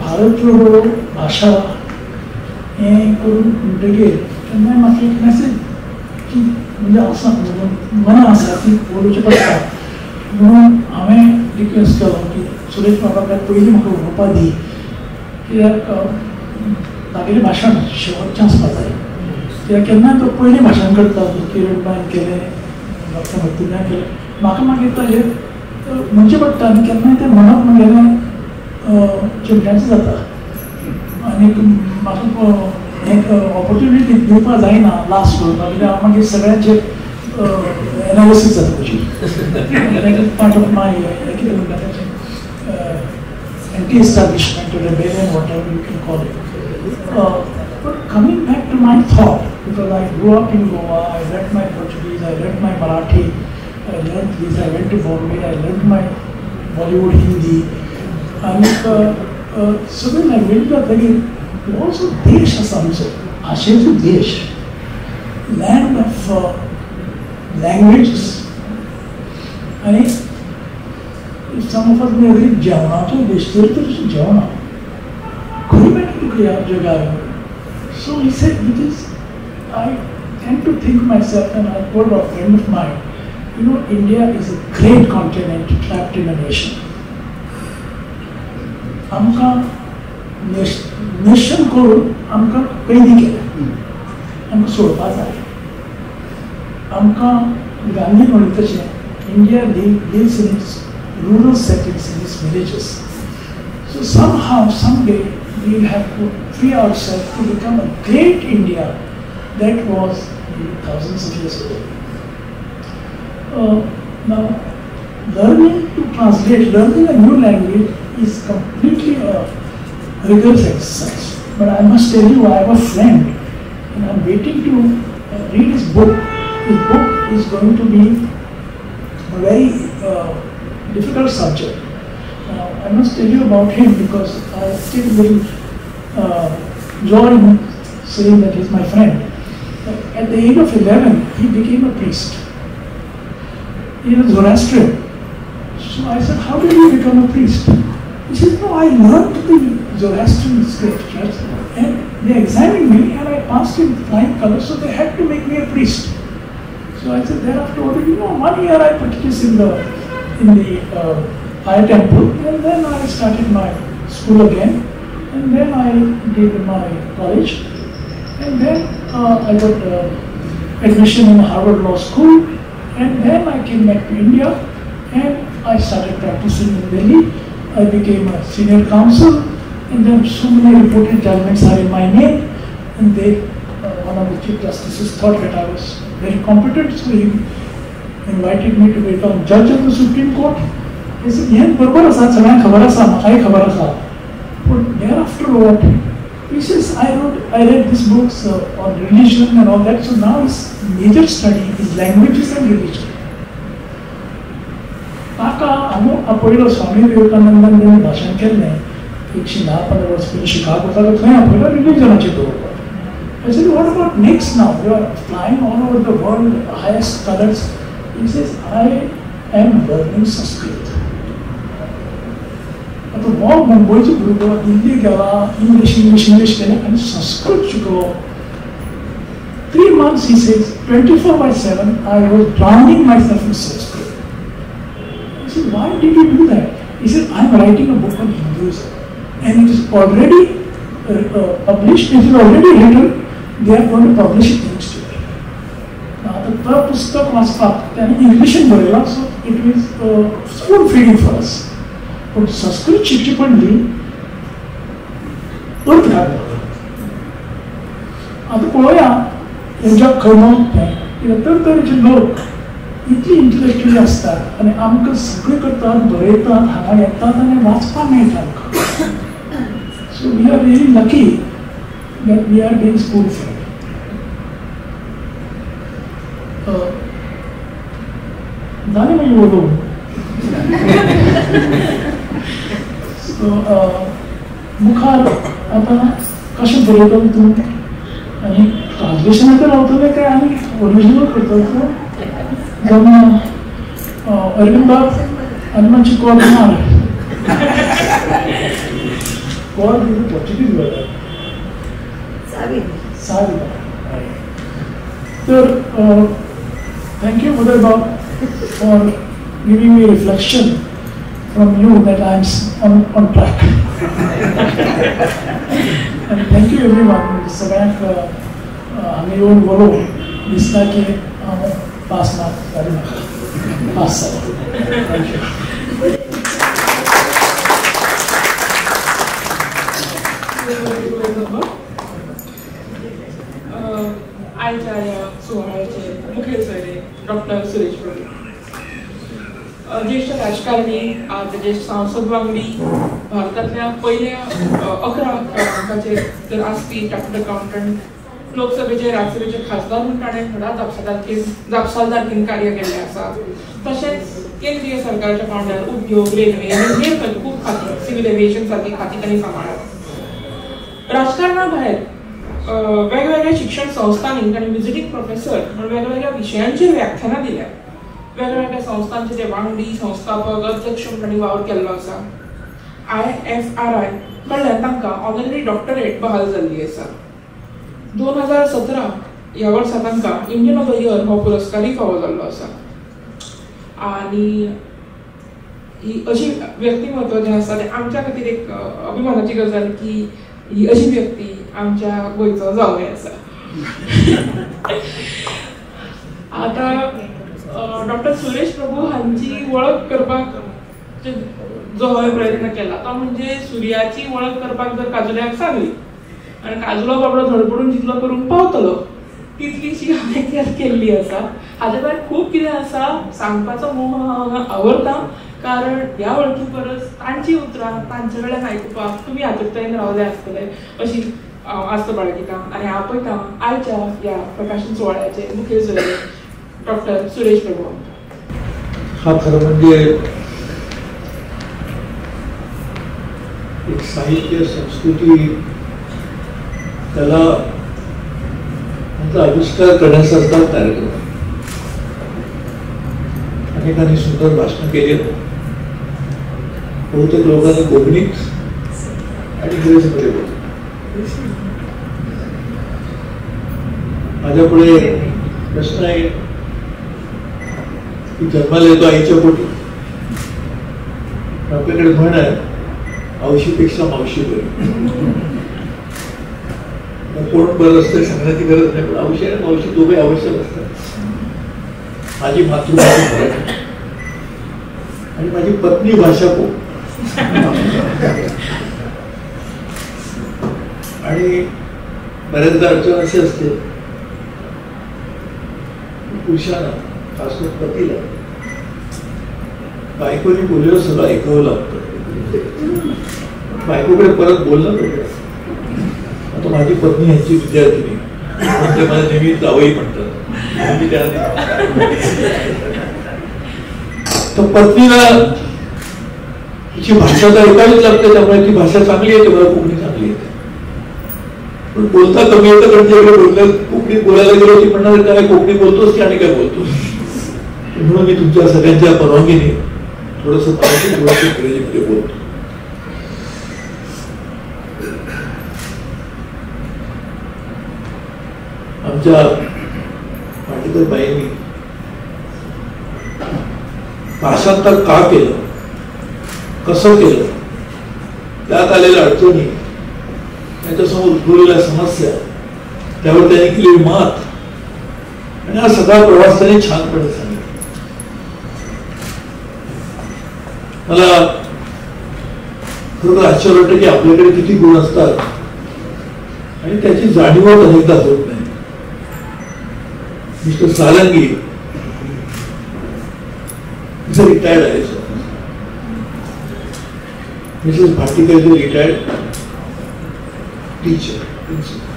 भारत जोडो भाशा हें करून म्हणटगीर तेन्ना म्हाका एक मॅसेज की म्हणजे आसा मना आसा ती उलोवची पडटा म्हणून हांवें रिक्वेस्ट केलो की सुरेश बाबाक पयलीं म्हाका उलोवपा दी कित्याक तागेलें भाशण शेवटचें आसपा जाय. कित्याक केन्नाय तो पयलीं भाशण करता, किरणबायन केलें, डॉक्टर मत्तुल्यान केलें, म्हाका मागीर ताजेर म्हणचें पडटा आनी केन्नाय तें म्हणप म्हणगेलें चिमट्यांचें जाता आनी म्हाका एक ऑपॉर्च्युनिटी दिवपाक जायना लास्ट करपाक कित्याक हांव मागीर सगळ्यांचेर एनालिसीस जाता म्हजी. That is part of my कितें म्हणटा ताचें anti-establishment or rebellion, whatever you can call it. But coming back to my thought, because I grew up in Goa, I learned my Portuguese, I learned my Marathi, I learned this, I went to Bombay, I learned my Bollywood Hindi. And सगळे language जातकीर हो जो देश आसा आमचो, भाशेचो देश, land of languages. आनी some of us may agree जेवणाचो देश तरी तरेचीं जेवणां खंय मेळटा तुका ह्या जगार. So he said, it is, I tend to think myself, and I told a friend of mine, you know, India is a great continent trapped in a nation. आमकां नेशन करून आमकां कैदी केल्या, आमकां सोडपा जाय. आमकां गांधी म्हणलें तशें India lives in its rural settings, in its villages. So somehow, someday, we will have to free ourselves to become a great India that was maybe thousands of years ago. Now, learning to translate, learning a new language is completely a rigorous exercise. But I must tell you, I have a friend, and I'm waiting to read his book. His book is going to be a very difficult subject. I must tell you about him because I still will joy in saying that he's my friend. At the age of 11, he became a priest. He was Zoroastrian. So I said, how did you become a priest? He said, no, I learned the Zoroastrian scriptures and they examined me and I passed in flying colors, so they had to make me a priest. So I said, thereafter, what did you know? 1 year I practiced in the fire temple, and then I started my school again, and then I did my college, and then I got admission in Harvard Law School, and then I came back to India and I started practicing in Delhi. I became a senior counsel, and then so many reported judgments are in my name, and they, one of the chief justices thought that I was very competent, so he invited me to become judge of the Supreme Court. He said, "Yen बरोबर आसा, सगळ्यांक खबर आसा, म्हाकाय खबर आसा." But thereafter what? He says, I read these books on religion and all that, so now his major study is languages and religion. ताका हांव आपयलो, स्वामी विवेकानंदान जेन्ना भाशण केल्लें 110-15 वर्स पयलीं शिकागो थंय आपयलो रिलिजनाचेर बरोवपाक. I said, what about next now? You are flying all over the world, highest colors. He says, I am learning Sanskrit. आतां हो मुंबयचो भुरगो दिल्ली गेला, इंग्लीश इंग्लीश इंग्लीश केलें आनी संस्कृत शिकलो. 3 months, he says, 24/7, I was drowning myself in Sanskrit. I said, why did you do that? He said, I am writing a book on Hinduism and it is already published, it is already written, they are going to publish it next year. आतां तो पुस्तक वाचपाक ताणें इंग्लिशीन बरयलां, so it is spoon feeding for us. पूण संस्कृत शिकची पडली, अर्थ घातलो. आतां पळोवया हेंच्या खंय तें, कित्याक तरतरेचे लोक इतली इंटलेक्च्युअली आसतात आनी आमकां सगळें करतात, बरयतात, हांगा येतात आनी वाचपाक मेळटा आमकां. So we are really lucky that we are being spoon fed. जालें मागीर उलोवन. सो मुखार आतां कशें बरयतलो तूं आनी ट्रान्सलेशनाचेर रावतलें काय आनी ओरिजिनल करतलो तूं? जेन्ना अरविंद बाब आनी मातशी कॉल मार. Call is Portuguese word. सावी. तर thank you Uday Bab for giving me reflection from you that I am on track. And thank you everyone. सगळ्यांक हांगा येवन उलोवन दिसता की हांव पास ना जालें म्हाका, पास जालो. Thank you. आयच्या ह्या सुवाळ्याचे मुखेल सोयरे डॉक्टर सुरेश प्रभू, ज्येष्ठ राजकारणी, आज ज्येष्ठ सांसद वांगडी, भारतांतल्या पयल्या 11 क्रमांकाचेर तर आसपी चार्टर्ड अकाउंटंट, लोकसभेचे राज्यसभेचे खासदार म्हूण ताणें व्हडा जापसालदारकीन कार्य केल्लें आसा. तशेंच केंद्रीय सरकाराच्या पांवड्यार उद्योग, रेल्वे आनी हेर खूब खातीं, सिव्हील एव्हिएशन सारकी खातीं तांणी सांबाळ्ळां. राजकारणा भायर वेगवेगळ्या शिक्षण संस्थांनी तांणी विजिटींग प्रोफेसर म्हूण वेगवेगळ्या विशयांचेर व्याख्यानां दिल्या. वेगवेगळ्या संस्थांचे ते वांगडी, संस्थापक, अध्यक्ष म्हूण तांणी वावर केल्लो आसा. IFRI कडल्यान तांकां ऑनररी डॉक्टरेट बहाल जाल्ली आसा. 2017 ह्या वर्सा तांकां इंडियन ऑफ the year हो पुरस्कारय फावो जाल्लो आसा. आनी ही अशी व्यक्तिमत्व जें आसा तें आमच्या खातीर एक अभिमानाची गजाल की ही अशी व्यक्ती आमच्या गोंयचो जावंय आसा. आतां डॉक्टर सुरेश प्रभू हांची वळख करपाक जो हांवें प्रयत्न केला तो म्हणजे सुर्याची वळख करपाक जर काजुल्याक सांगली आनी काजुलो बाबडो धडपडून जितलो करूंक पावतलो तितलीशी हांवें केल्ली आसा. हाजे भायर खूब कितें आसा सांगपाचो मोह हांव हांगा आवडटा, कारण ह्या वळखी परस तांची उतरां तांचे कडल्यान आयकुपाक तुमी आतुरतायेन रावले आसतले अशी आस्त बाळगिता आनी आपयता आयच्या ह्या प्रकाशन सुवाळ्याचे मुखेल सोयरे डॉक्टर सुरेश प्रभू. हा खरं म्हणजे एक साहित्य, संस्कृती, कला यांचा आविष्कार करण्यासारखा कार्यक्रम. अनेकांनी सुंदर भाषण केली. बहुतेक लोकांना कोकणीत आणि इंग्रजीमध्ये बोलतो. माझ्या पुढे प्रश्न आहे की जन्माला येतो आईच्या पोटी, आपल्याकडे म्हण आहे औशीपेक्षा मावशी बरी. कोण बरं असतं सांगण्याची गरज नाही, पण औशी आणि मावशी दोघे आवश्यक असतात. माझी मातृभाषा मराठी आणि माझी पत्नी भाषा कोकणी. आणि बऱ्याचदा अडचण अशी असते पुरुषांना, खास करून पतीला, बायकोने बोललेलं सगळं ऐकावं लागतं. बायकोकडे परत बोलणं वेगळं. आता माझी पत्नी ह्यांची विद्यार्थिनी, म्हणून ते मला नेहमी जावई म्हणतात. मी त्यांना तर पत्नीला तिची भाषा तर ऐकावीच लागते, त्यामुळे ती भाषा चांगली येते, मला कोकणी चांगली येते. पण बोलता कमी येतं, कारण तिकडे बोललं कोकणीत बोलायला गेलो की म्हणणार काय कोकणी बोलतोस की आणि काय बोलतोस. म्हणून मी तुमच्या सगळ्यांच्या परवानगीने थोडंसं मराठी थोडंसं इंग्रजीमध्ये बोलतो. आमच्या भाटीकर बाईंनी भाषांतर का केलं, कसं केलं, त्यात आलेल्या अडचणी, त्यांच्यासमोर उद्भवलेल्या समस्या, त्यावर त्यांनी केलेली मात आणि हा सगळा प्रवास त्यांनी छानपणे सांगितला. मला खरोखर आश्चर्य वाटतं की आपल्याकडे किती गुण असतात आणि त्याची जाणीवच अनेकदा होत नाही. Mister Sarangi is a retired IAS. Mrs Bhatikar is a retired teacher, principal.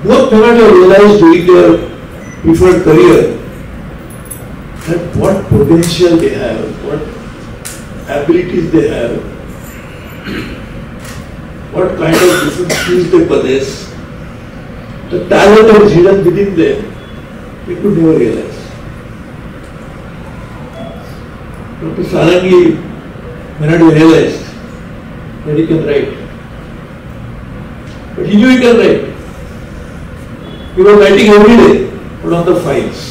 Both may not have realized during their preferred career that what potential they have, what abilities they have, what kind of different skills they possess, the talent that is hidden within them, they could never realize. Dr. Sarangi may not have realized that he can write, but he knew he can write. He was writing every day, but on the files.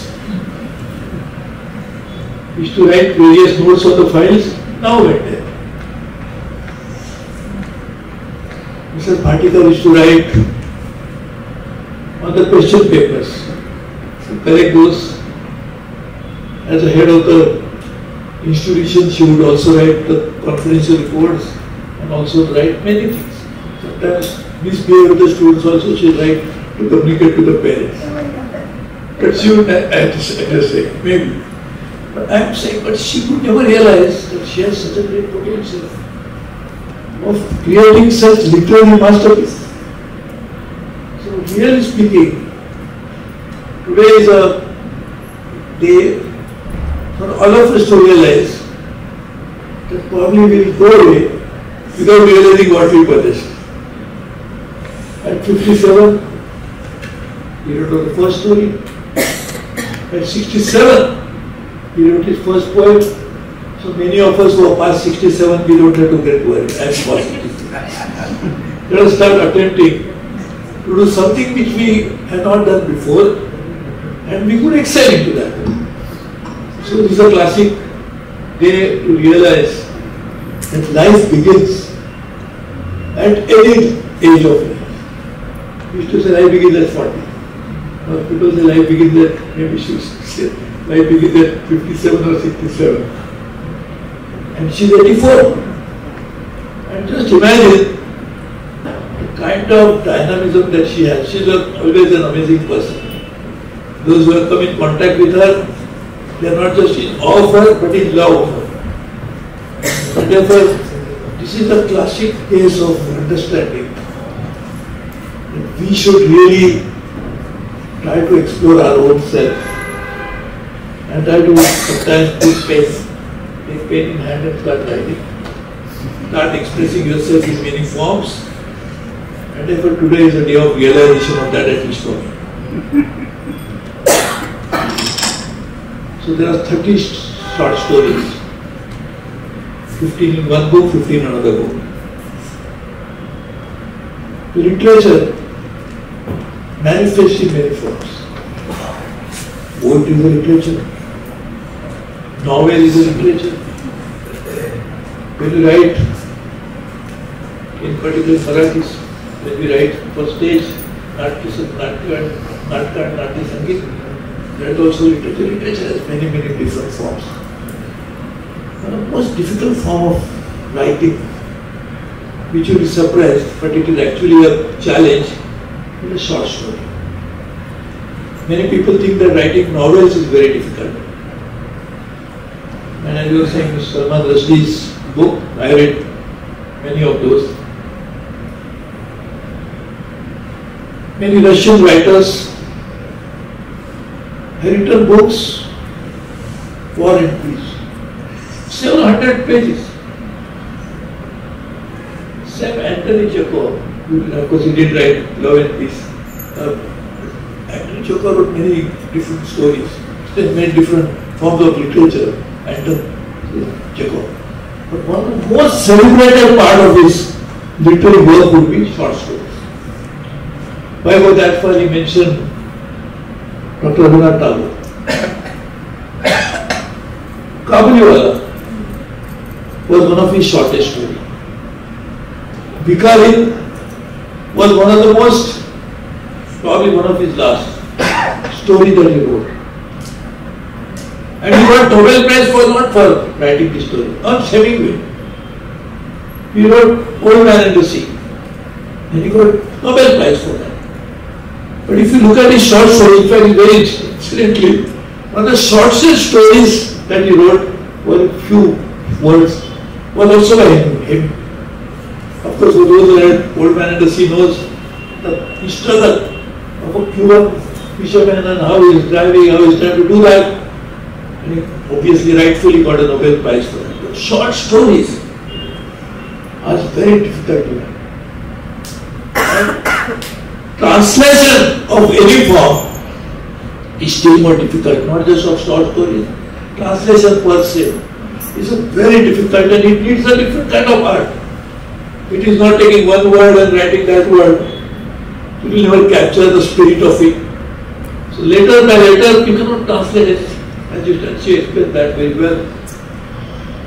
He used to write various notes on the files, now went there. Mrs. Bhatikar used to write on the question papers, to collect those. As a head of the institution, she would also write the confidential reports and also write many things. Sometimes misbehave with the students also, she write to communicate to the parents. But she would, I just say, maybe. But I am saying, but she could never realize that she has such a great potential of creating such literary masterpiece. So really speaking, today is a day for all of us to realize that probably we will go away without realizing what we possess. At 57, he wrote the first story. At 67, he wrote his first poem. So many of us who are past 67, we don't have to get worried. I am past 67. Let us start attempting to do something which we had not done before, and we could excel into that. So this is a classic day to realize that life begins at any age of life. We used to say life begins at 40. Now people say life begins at maybe 60, life begins at 57 or 67. And she's 84. And just imagine the kind of dynamism that she has. She's always an amazing person. Those who have come in contact with her, they are not just in awe of her, but in love of her. And therefore, this is a classic case of understanding that we should really try to explore our own self and try to sometimes put pen, take pen in hand and start writing, start expressing yourself in many forms. And therefore today is a day of realization of that, at least for me. So there are 30 short stories. 15 in one book, 15 in another book. The literature manifests in many forms. Poetry is a literature, novel is a literature. When you write, in particular Marathis, when we write for stage, Natya and Natya Sangeet, that is also literature. Literature has many, many different forms. One of the most difficult form of writing, which you will be surprised, but it is actually a challenge, is a short story. Many people think that writing novels is very difficult. And as you were saying, Salman Rushdie's book, I read many of those. Many Russian writers have written books, War and Peace, 700 pages. Sam Anthony Chekhov, who of course he did write Love and Peace. Anthony Chekhov wrote many different stories, many different forms of literature, Anton Chekhov. But one of the most celebrated part of his literary work would be short stories. Why go that far? He mentioned Dr. Rabindranath Tagore. Kabuliwala was one of his shortest stories. Bhikarin was one of the most, probably one of his last story that he wrote. And he got Nobel Prize for not for writing this story, not Hemingway. He wrote Old Man and the Sea, and he got Nobel Prize for that. But if you look at his short story, in fact, very incidentally, one of the shortest stories that he wrote were a few words, was also by him. Of course, for those who read Old Man and the Sea knows the struggle of a Cuban fisherman and how he is driving, how he is trying to do that. And he obviously rightfully got a Nobel Prize for that. But short stories are very difficult to write. And translation of any form is still more difficult, not just of short stories. Translation per se is a very difficult, and it needs a different kind of art. It is not taking one word and writing that word. It will never capture the spirit of it. So letter by letter, you cannot translate it. As you can, she explained that very well.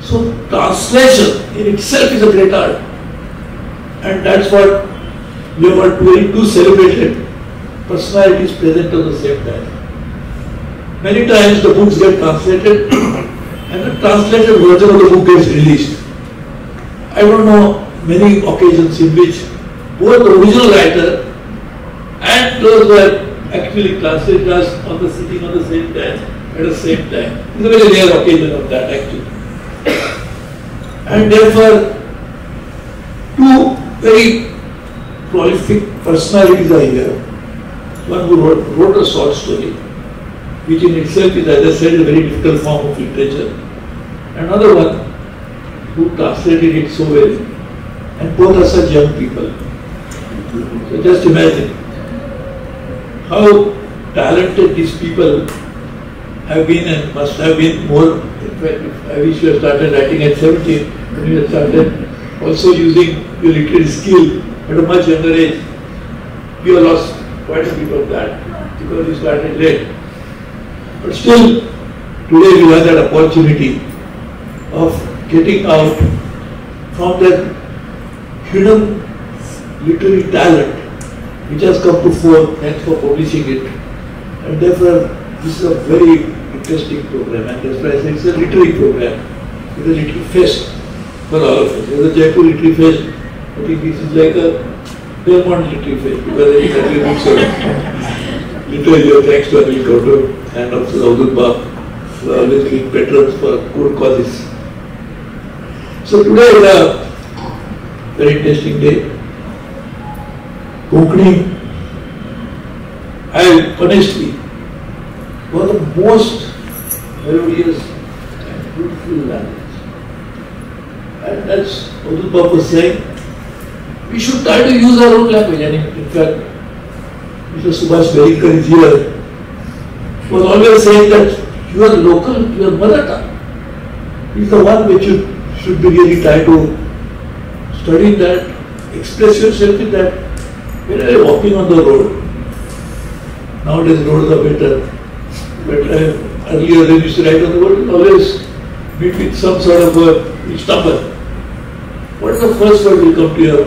So translation in itself is a great art. And that's what we have got two celebrated personalities present on the same time. Many times the books get translated and the translated version of the book gets released. I don't know many occasions in which both the original writer and those who are actually translated us on the sitting on the same time at the same time. It's a very rare occasion of that actually. And therefore, two very prolific personalities are here. One who wrote a short story, which in itself is, as I said, a very difficult form of literature. Another one who translated it so well, and both are such young people. So just imagine how talented these people have been and must have been more. In fact, I wish you had started writing at 17, when you had started also using your literary skill at a much younger age. We have lost quite a bit of that because we started late. But still, today we have that opportunity of getting out from that hidden literary talent which has come to fore, thanks for publishing it. And therefore, this is a very interesting program, and that's why I say it's a literary program. It's a literary fest for all of us. It's a Jaipur Literary Fest. I think this is like a Belmont Literary Fest, because I think that will be so literally, thanks to Anil Gautam and also Avdut Bab, who are always being patrons for good causes. So today is a very interesting day. Konkani, I honestly, one of the most melodious and beautiful language. And as Avdut Bab was saying, we should try to use our own language. And in fact, Mr. Subhash Velingkar is here, was always saying that your local, your mother tongue is the one which you should be really try to study that, express yourself in that. When you are walking on the road, nowadays roads are better, but earlier when you used to ride on the road, you always meet with some sort of a stumble. What is the first word will come to your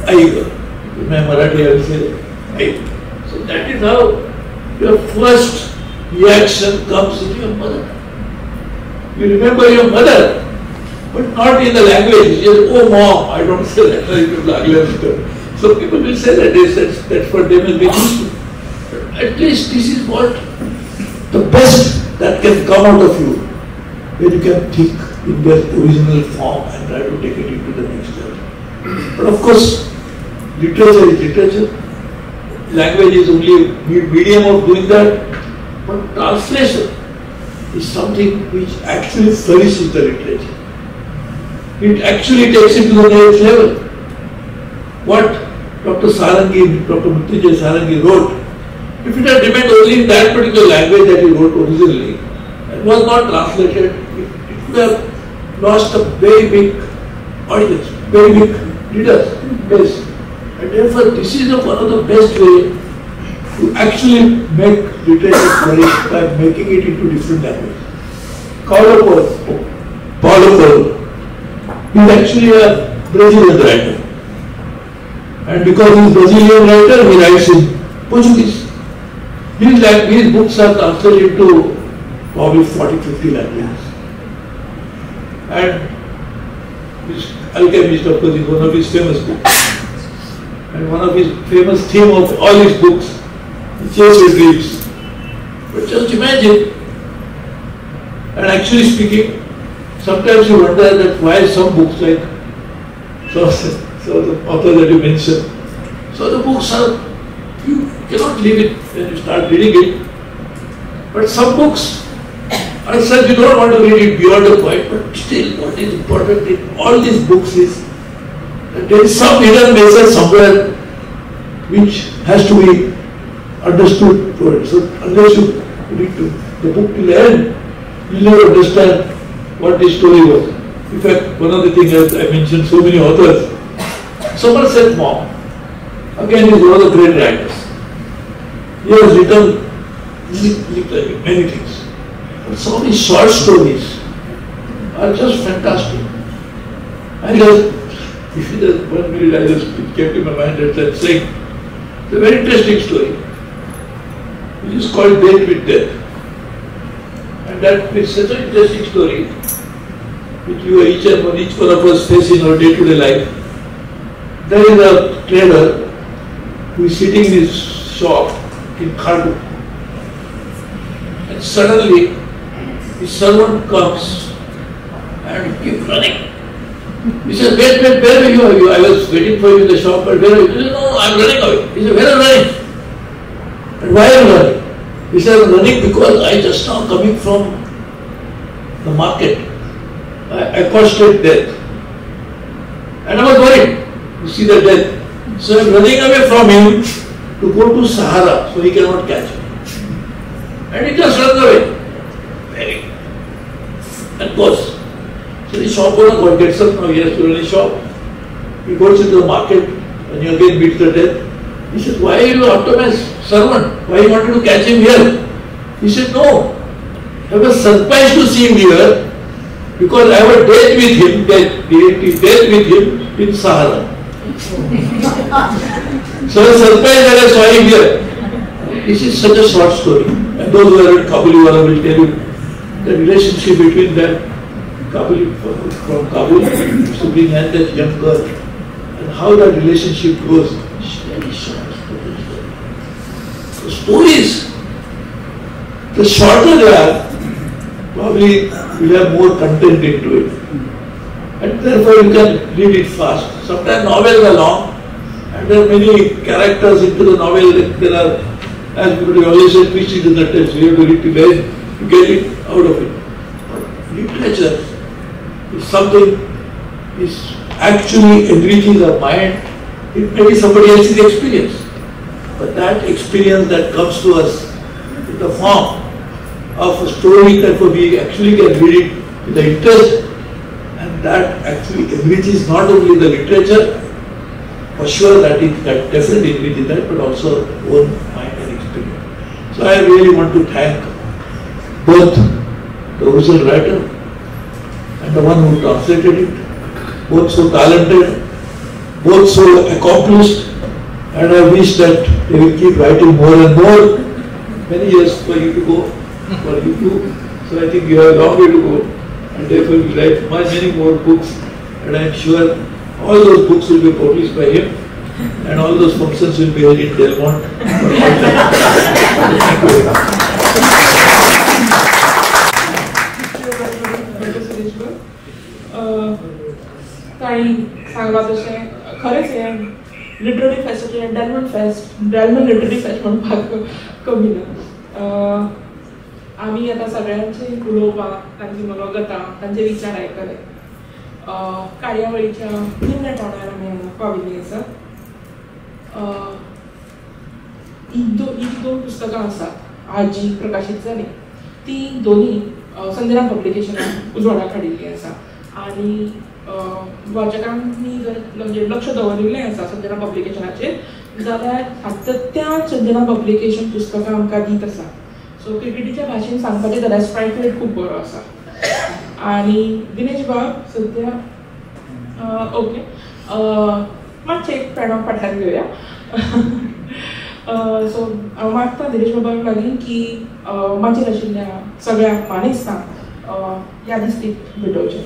eye? In my Marathi, I will say eye. So that is how your first reaction comes in your mother. You remember your mother, but not in the language. You say, oh mom, I don't say that. Some people will say that, that's for them and they used to. But at least this is what the best that can come out of you, when you can think in their original form and try to take it into the next level. But of course, literature is literature. Language is only a medium of doing that. But translation is something which actually flourishes the literature. It actually takes it to the next level. What Dr. Sarangi, Dr. Mrityunjay Sarangi wrote, if it had remained only in that particular language that he wrote originally, and was not translated, it could have lost a very big audience, very big readers base. And therefore, this is one of the best way to actually make literature flourish by making it into different languages. Paulo Coelho is actually a Brazilian writer. And because he is Brazilian writer, he writes in Portuguese. His books are translated into probably 40, 50 languages. And his Alchemist, of course, is one of his famous books. And one of his famous theme of all his books, Chase Your Dreams. But just imagine, and actually speaking, sometimes you wonder that why some books like some of the author that you mentioned, so the books are, you cannot leave it when you start reading it. But some books are such you don't want to read it beyond a point, but still what is important in all these books is that there is some hidden message somewhere which has to be understood for it. So unless you read the book till the end, you'll never understand what the story was. In fact, one of the things I mentioned, so many authors, Somerset Maugham, again is one of the great writers. He has written many things. But some of his short stories are just fantastic. I just, if you just 1 minute, I just, it came to my mind that I'm saying, it's a very interesting story, which is called Date with Death. And that is such an interesting story, which you each one of us face in our day-to-day life. There is a trader who is sitting in his shop in Khartoum. And suddenly, his servant comes and keeps running. He says, wait, wait, where are you? I was waiting for you in the shop, but where are you? He says, no, I am running away. He says, where are you running? And why are you running? He says, I am running because I just now coming from the market. I accosted death. And I was worried to see the death. So I am running away from him to go to Sahara, so he cannot catch me. And he just runs away. Very. And goes. So the shop owner gets up, now he has to run his shop. He goes into the market and he again meets the death. He says, why are you after my servant? Why you wanted to catch him here? He said, no. I was surprised to see him here because I have a date with him, death with him in Sahara. So I was surprised that I saw him here. This is such a short story. And those who are in Kabuliwala will tell you the relationship between them. From Kabul to bring and that young girl, and how that relationship goes. It's very short. The stories, the shorter they are, probably will have more content into it. And therefore you can read it fast. Sometimes novels are long, and there are many characters into the novel. There are, as we always say, twisted in the text. You have to read to the end to get it out of it. But literature is something is actually enriches our mind. It may be somebody else's experience, but that experience that comes to us in the form of a story, therefore we actually can read it with the interest And that actually enriches not only the literature, for sure that is, that definitely enriches that, but also own mind and experience. So I really want to thank both the original writer and the one who translated it, both so talented, both so accomplished, and I wish that they will keep writing more and more. Many years for you to go, for you too. So I think you have a long way to go, and therefore you write many more books, and I am sure all those books will be published by him, and all those functions will be held in Delmont. Thank you very much. तांणी सांगलां तशें खरेंच हें literary फेस्टाचें Dellmann fest, Dellmann literary fest म्हणपाक कमी ना. आमी आतां सगळ्यांचे उलोवपां, तांची मनोगतां, तांचे विचार आयकले. कार्यावळीच्या निमण्या तोंडार आमी हांगा पाविल्लीं आसा. ही जीं दोन पुस्तकां आसात आज जीं प्रकाशीत जालीं ती दोनी संजना पब्लिकेशनान उजवाडाक हाडिल्लीं आसा आनी वाचकांनी जर म्हणजे लक्ष दवरिल्लें आसा संजना पब्लिकेशनाचेर जाल्यार सातत्यान संजना पब्लिकेशन पुस्तकां आमकां दीत आसा. सो क्रिकेटीच्या भाशेन सांगपाचें जाल्यार स्ट्रायक रेट खूब बरो आसा. आनी दिनेश बाब सद्या ओके मातशें एक पेणो फाटल्यान घेवया. सो हांव मागता दिनेश बाबाक लागीं की माचयेर आशिल्ल्या सगळ्या मानेस्तांक यादिस्तीक भेटोवचें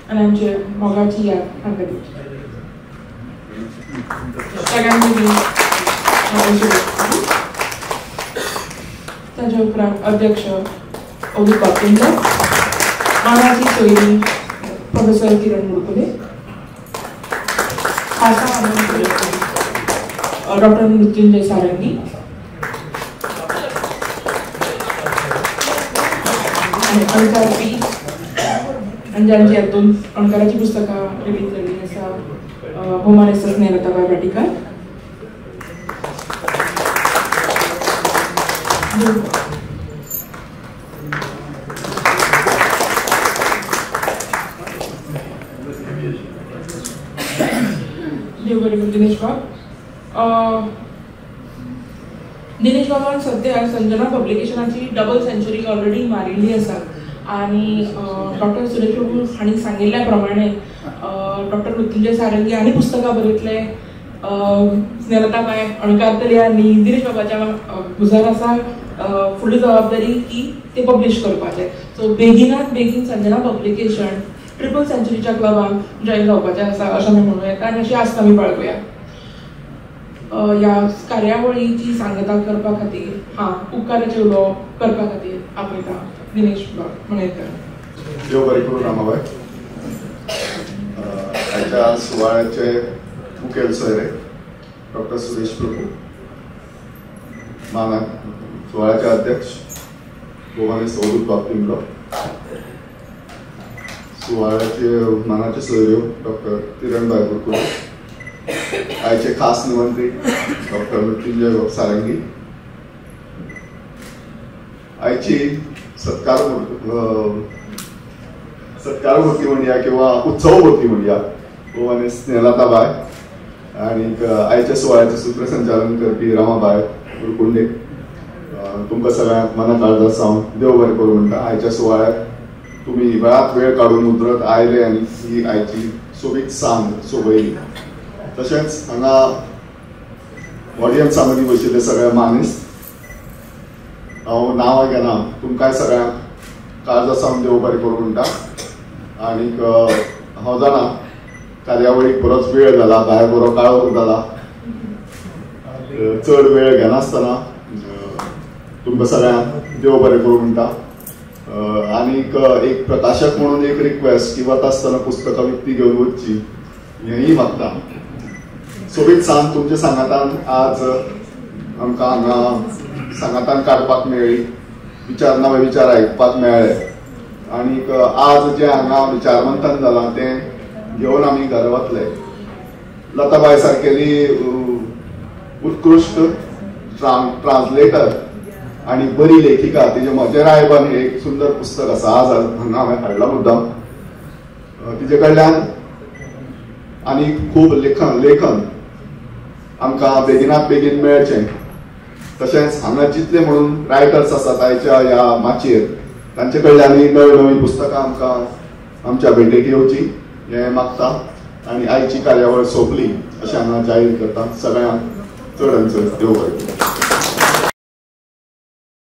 आनी आमचे मोगाची याद हांकां दिवची. सगळ्यांक ताच्या उपरांत अध्यक्ष अवधूत बाब, मानाची सोयरी प्रोफेसर किरण मुडकुले, खासा आमंत्रित डॉक्टर मृत्युंजय सारंगी आनी अणकारपी आनी जांची ह्या दोन अणकाराची पुस्तकां रिलीज जाल्लीं आसा भोवमानेस्त स्नेहलताबाय भाटीकार. देव बरें करूं दिनेश बाब. दिनेश बाबान सद्या संजना पब्लिकेशनाची डबल सेंचुरी ऑलरेडी मारिल्ली आसा आनी डॉक्टर सुरेश प्रभू हांणी सांगिल्ल्या प्रमाणे डॉक्टर मृत्युंजय सारंगी आनी पुस्तकां बरयतले, स्नेहलताबाय अणकारतली आनी दिनेश बाबाच्या भुजार आसा फुडली जबाबदारी की ते पब्लिश करपाचें. सो बेगिनात बेगीन संजना पब्लिकेशन ट्रिपल सेंचुरीच्या क्लबान जॉयन जावपाचें आसा अशें आमी म्हणूं येता आनी अशी आस्त आमी बाळगुया. ह्या कार्यावळीची सांगता करपा खातीर हां उपकाराचें उलोवप करपा खातीर आपयता दिनेश बाब मणेरकर. देव बरें करूं रामाबाय. आयच्या सुवाळ्याचे मुखेल सोयरे डॉक्टर सुरेश प्रभू, माना सुवाळ्याचे अध्यक्ष भोवमानेस्त अवधूत बाब तिंबलो, सुवाळ्याचे मानाचे सोयऱ्यो डॉक्टर किरणबाय बुरकुले, आयचे खास निमंत्रीत डॉक्टर मृत्युंजय सारंगी, आयची सत्कार सत्कारमूर्ती म्हणया किंवा उत्सवमूर्ती म्हणया भोवमानेस्त स्नेहलताबाय आनी आयच्या सुवाळ्याचें सूत्रसंचालन करपी रमाबाय उरकुंडे, तुमकां सगळ्यांक मना काळजा सावन देव बरें करूं म्हणटा. आयच्या सुवाळ्याक तुमी वेळात वेळ काडून मुद्रत आयले आनी ही आयची सोबीत सांग सोबयली. तशेंच हांगा ऑडियन्सा मदीं बशिल्ले सगळे मानेस्त, हांव नांवां घेना, तुमकांय सगळ्यांक काळजा सावन देव बरें करूं म्हणटा. आनीक हांव जाणा कार्यावळीक बरोच वेळ जाला, भायर बरो काळोख जाला, चड वेळ घेनासतना तुमकां सगळ्यांक देव बरें करूं म्हणटा. आनीक एक प्रकाशक म्हणून एक रिक्वेस्ट की वता आसतना पुस्तकां विकती घेवन वचची हेंय मागता. सोबीत सांग तुमच्या सांगातान आज आमकां हांगा सांगातान काडपाक मेळ्ळी, विचार नवे विचार आयकपाक मेळ्ळे आनीक आज जें हांगा विचारमंथन जालां तें घेवन आमी घरा वतले. लताबाय सारकेली उत्कृश्ट ट्रान्सलेटर आनी बरी लेखिका, तिजें म्हजें रायबन हें एक सुंदर पुस्तक आसा, आज हांगा हांवें हाडलां मुद्दाम. तिजे कडल्यान आनी खूब लेखन आमकां बेगिनात बेगीन मेळचें. तशेंच हांगा जितले म्हणून रायटर्स आसात आयच्या ह्या माचयेर तांचे कडल्यानूय नवी नवी पुस्तकां आमकां आमच्या भेटेक येवची हें मागता आनी आयची कार्यावळ सोंपली अशें हांगा जाहीर करता. सगळ्यांक चड आनी चड देव बरें करूं.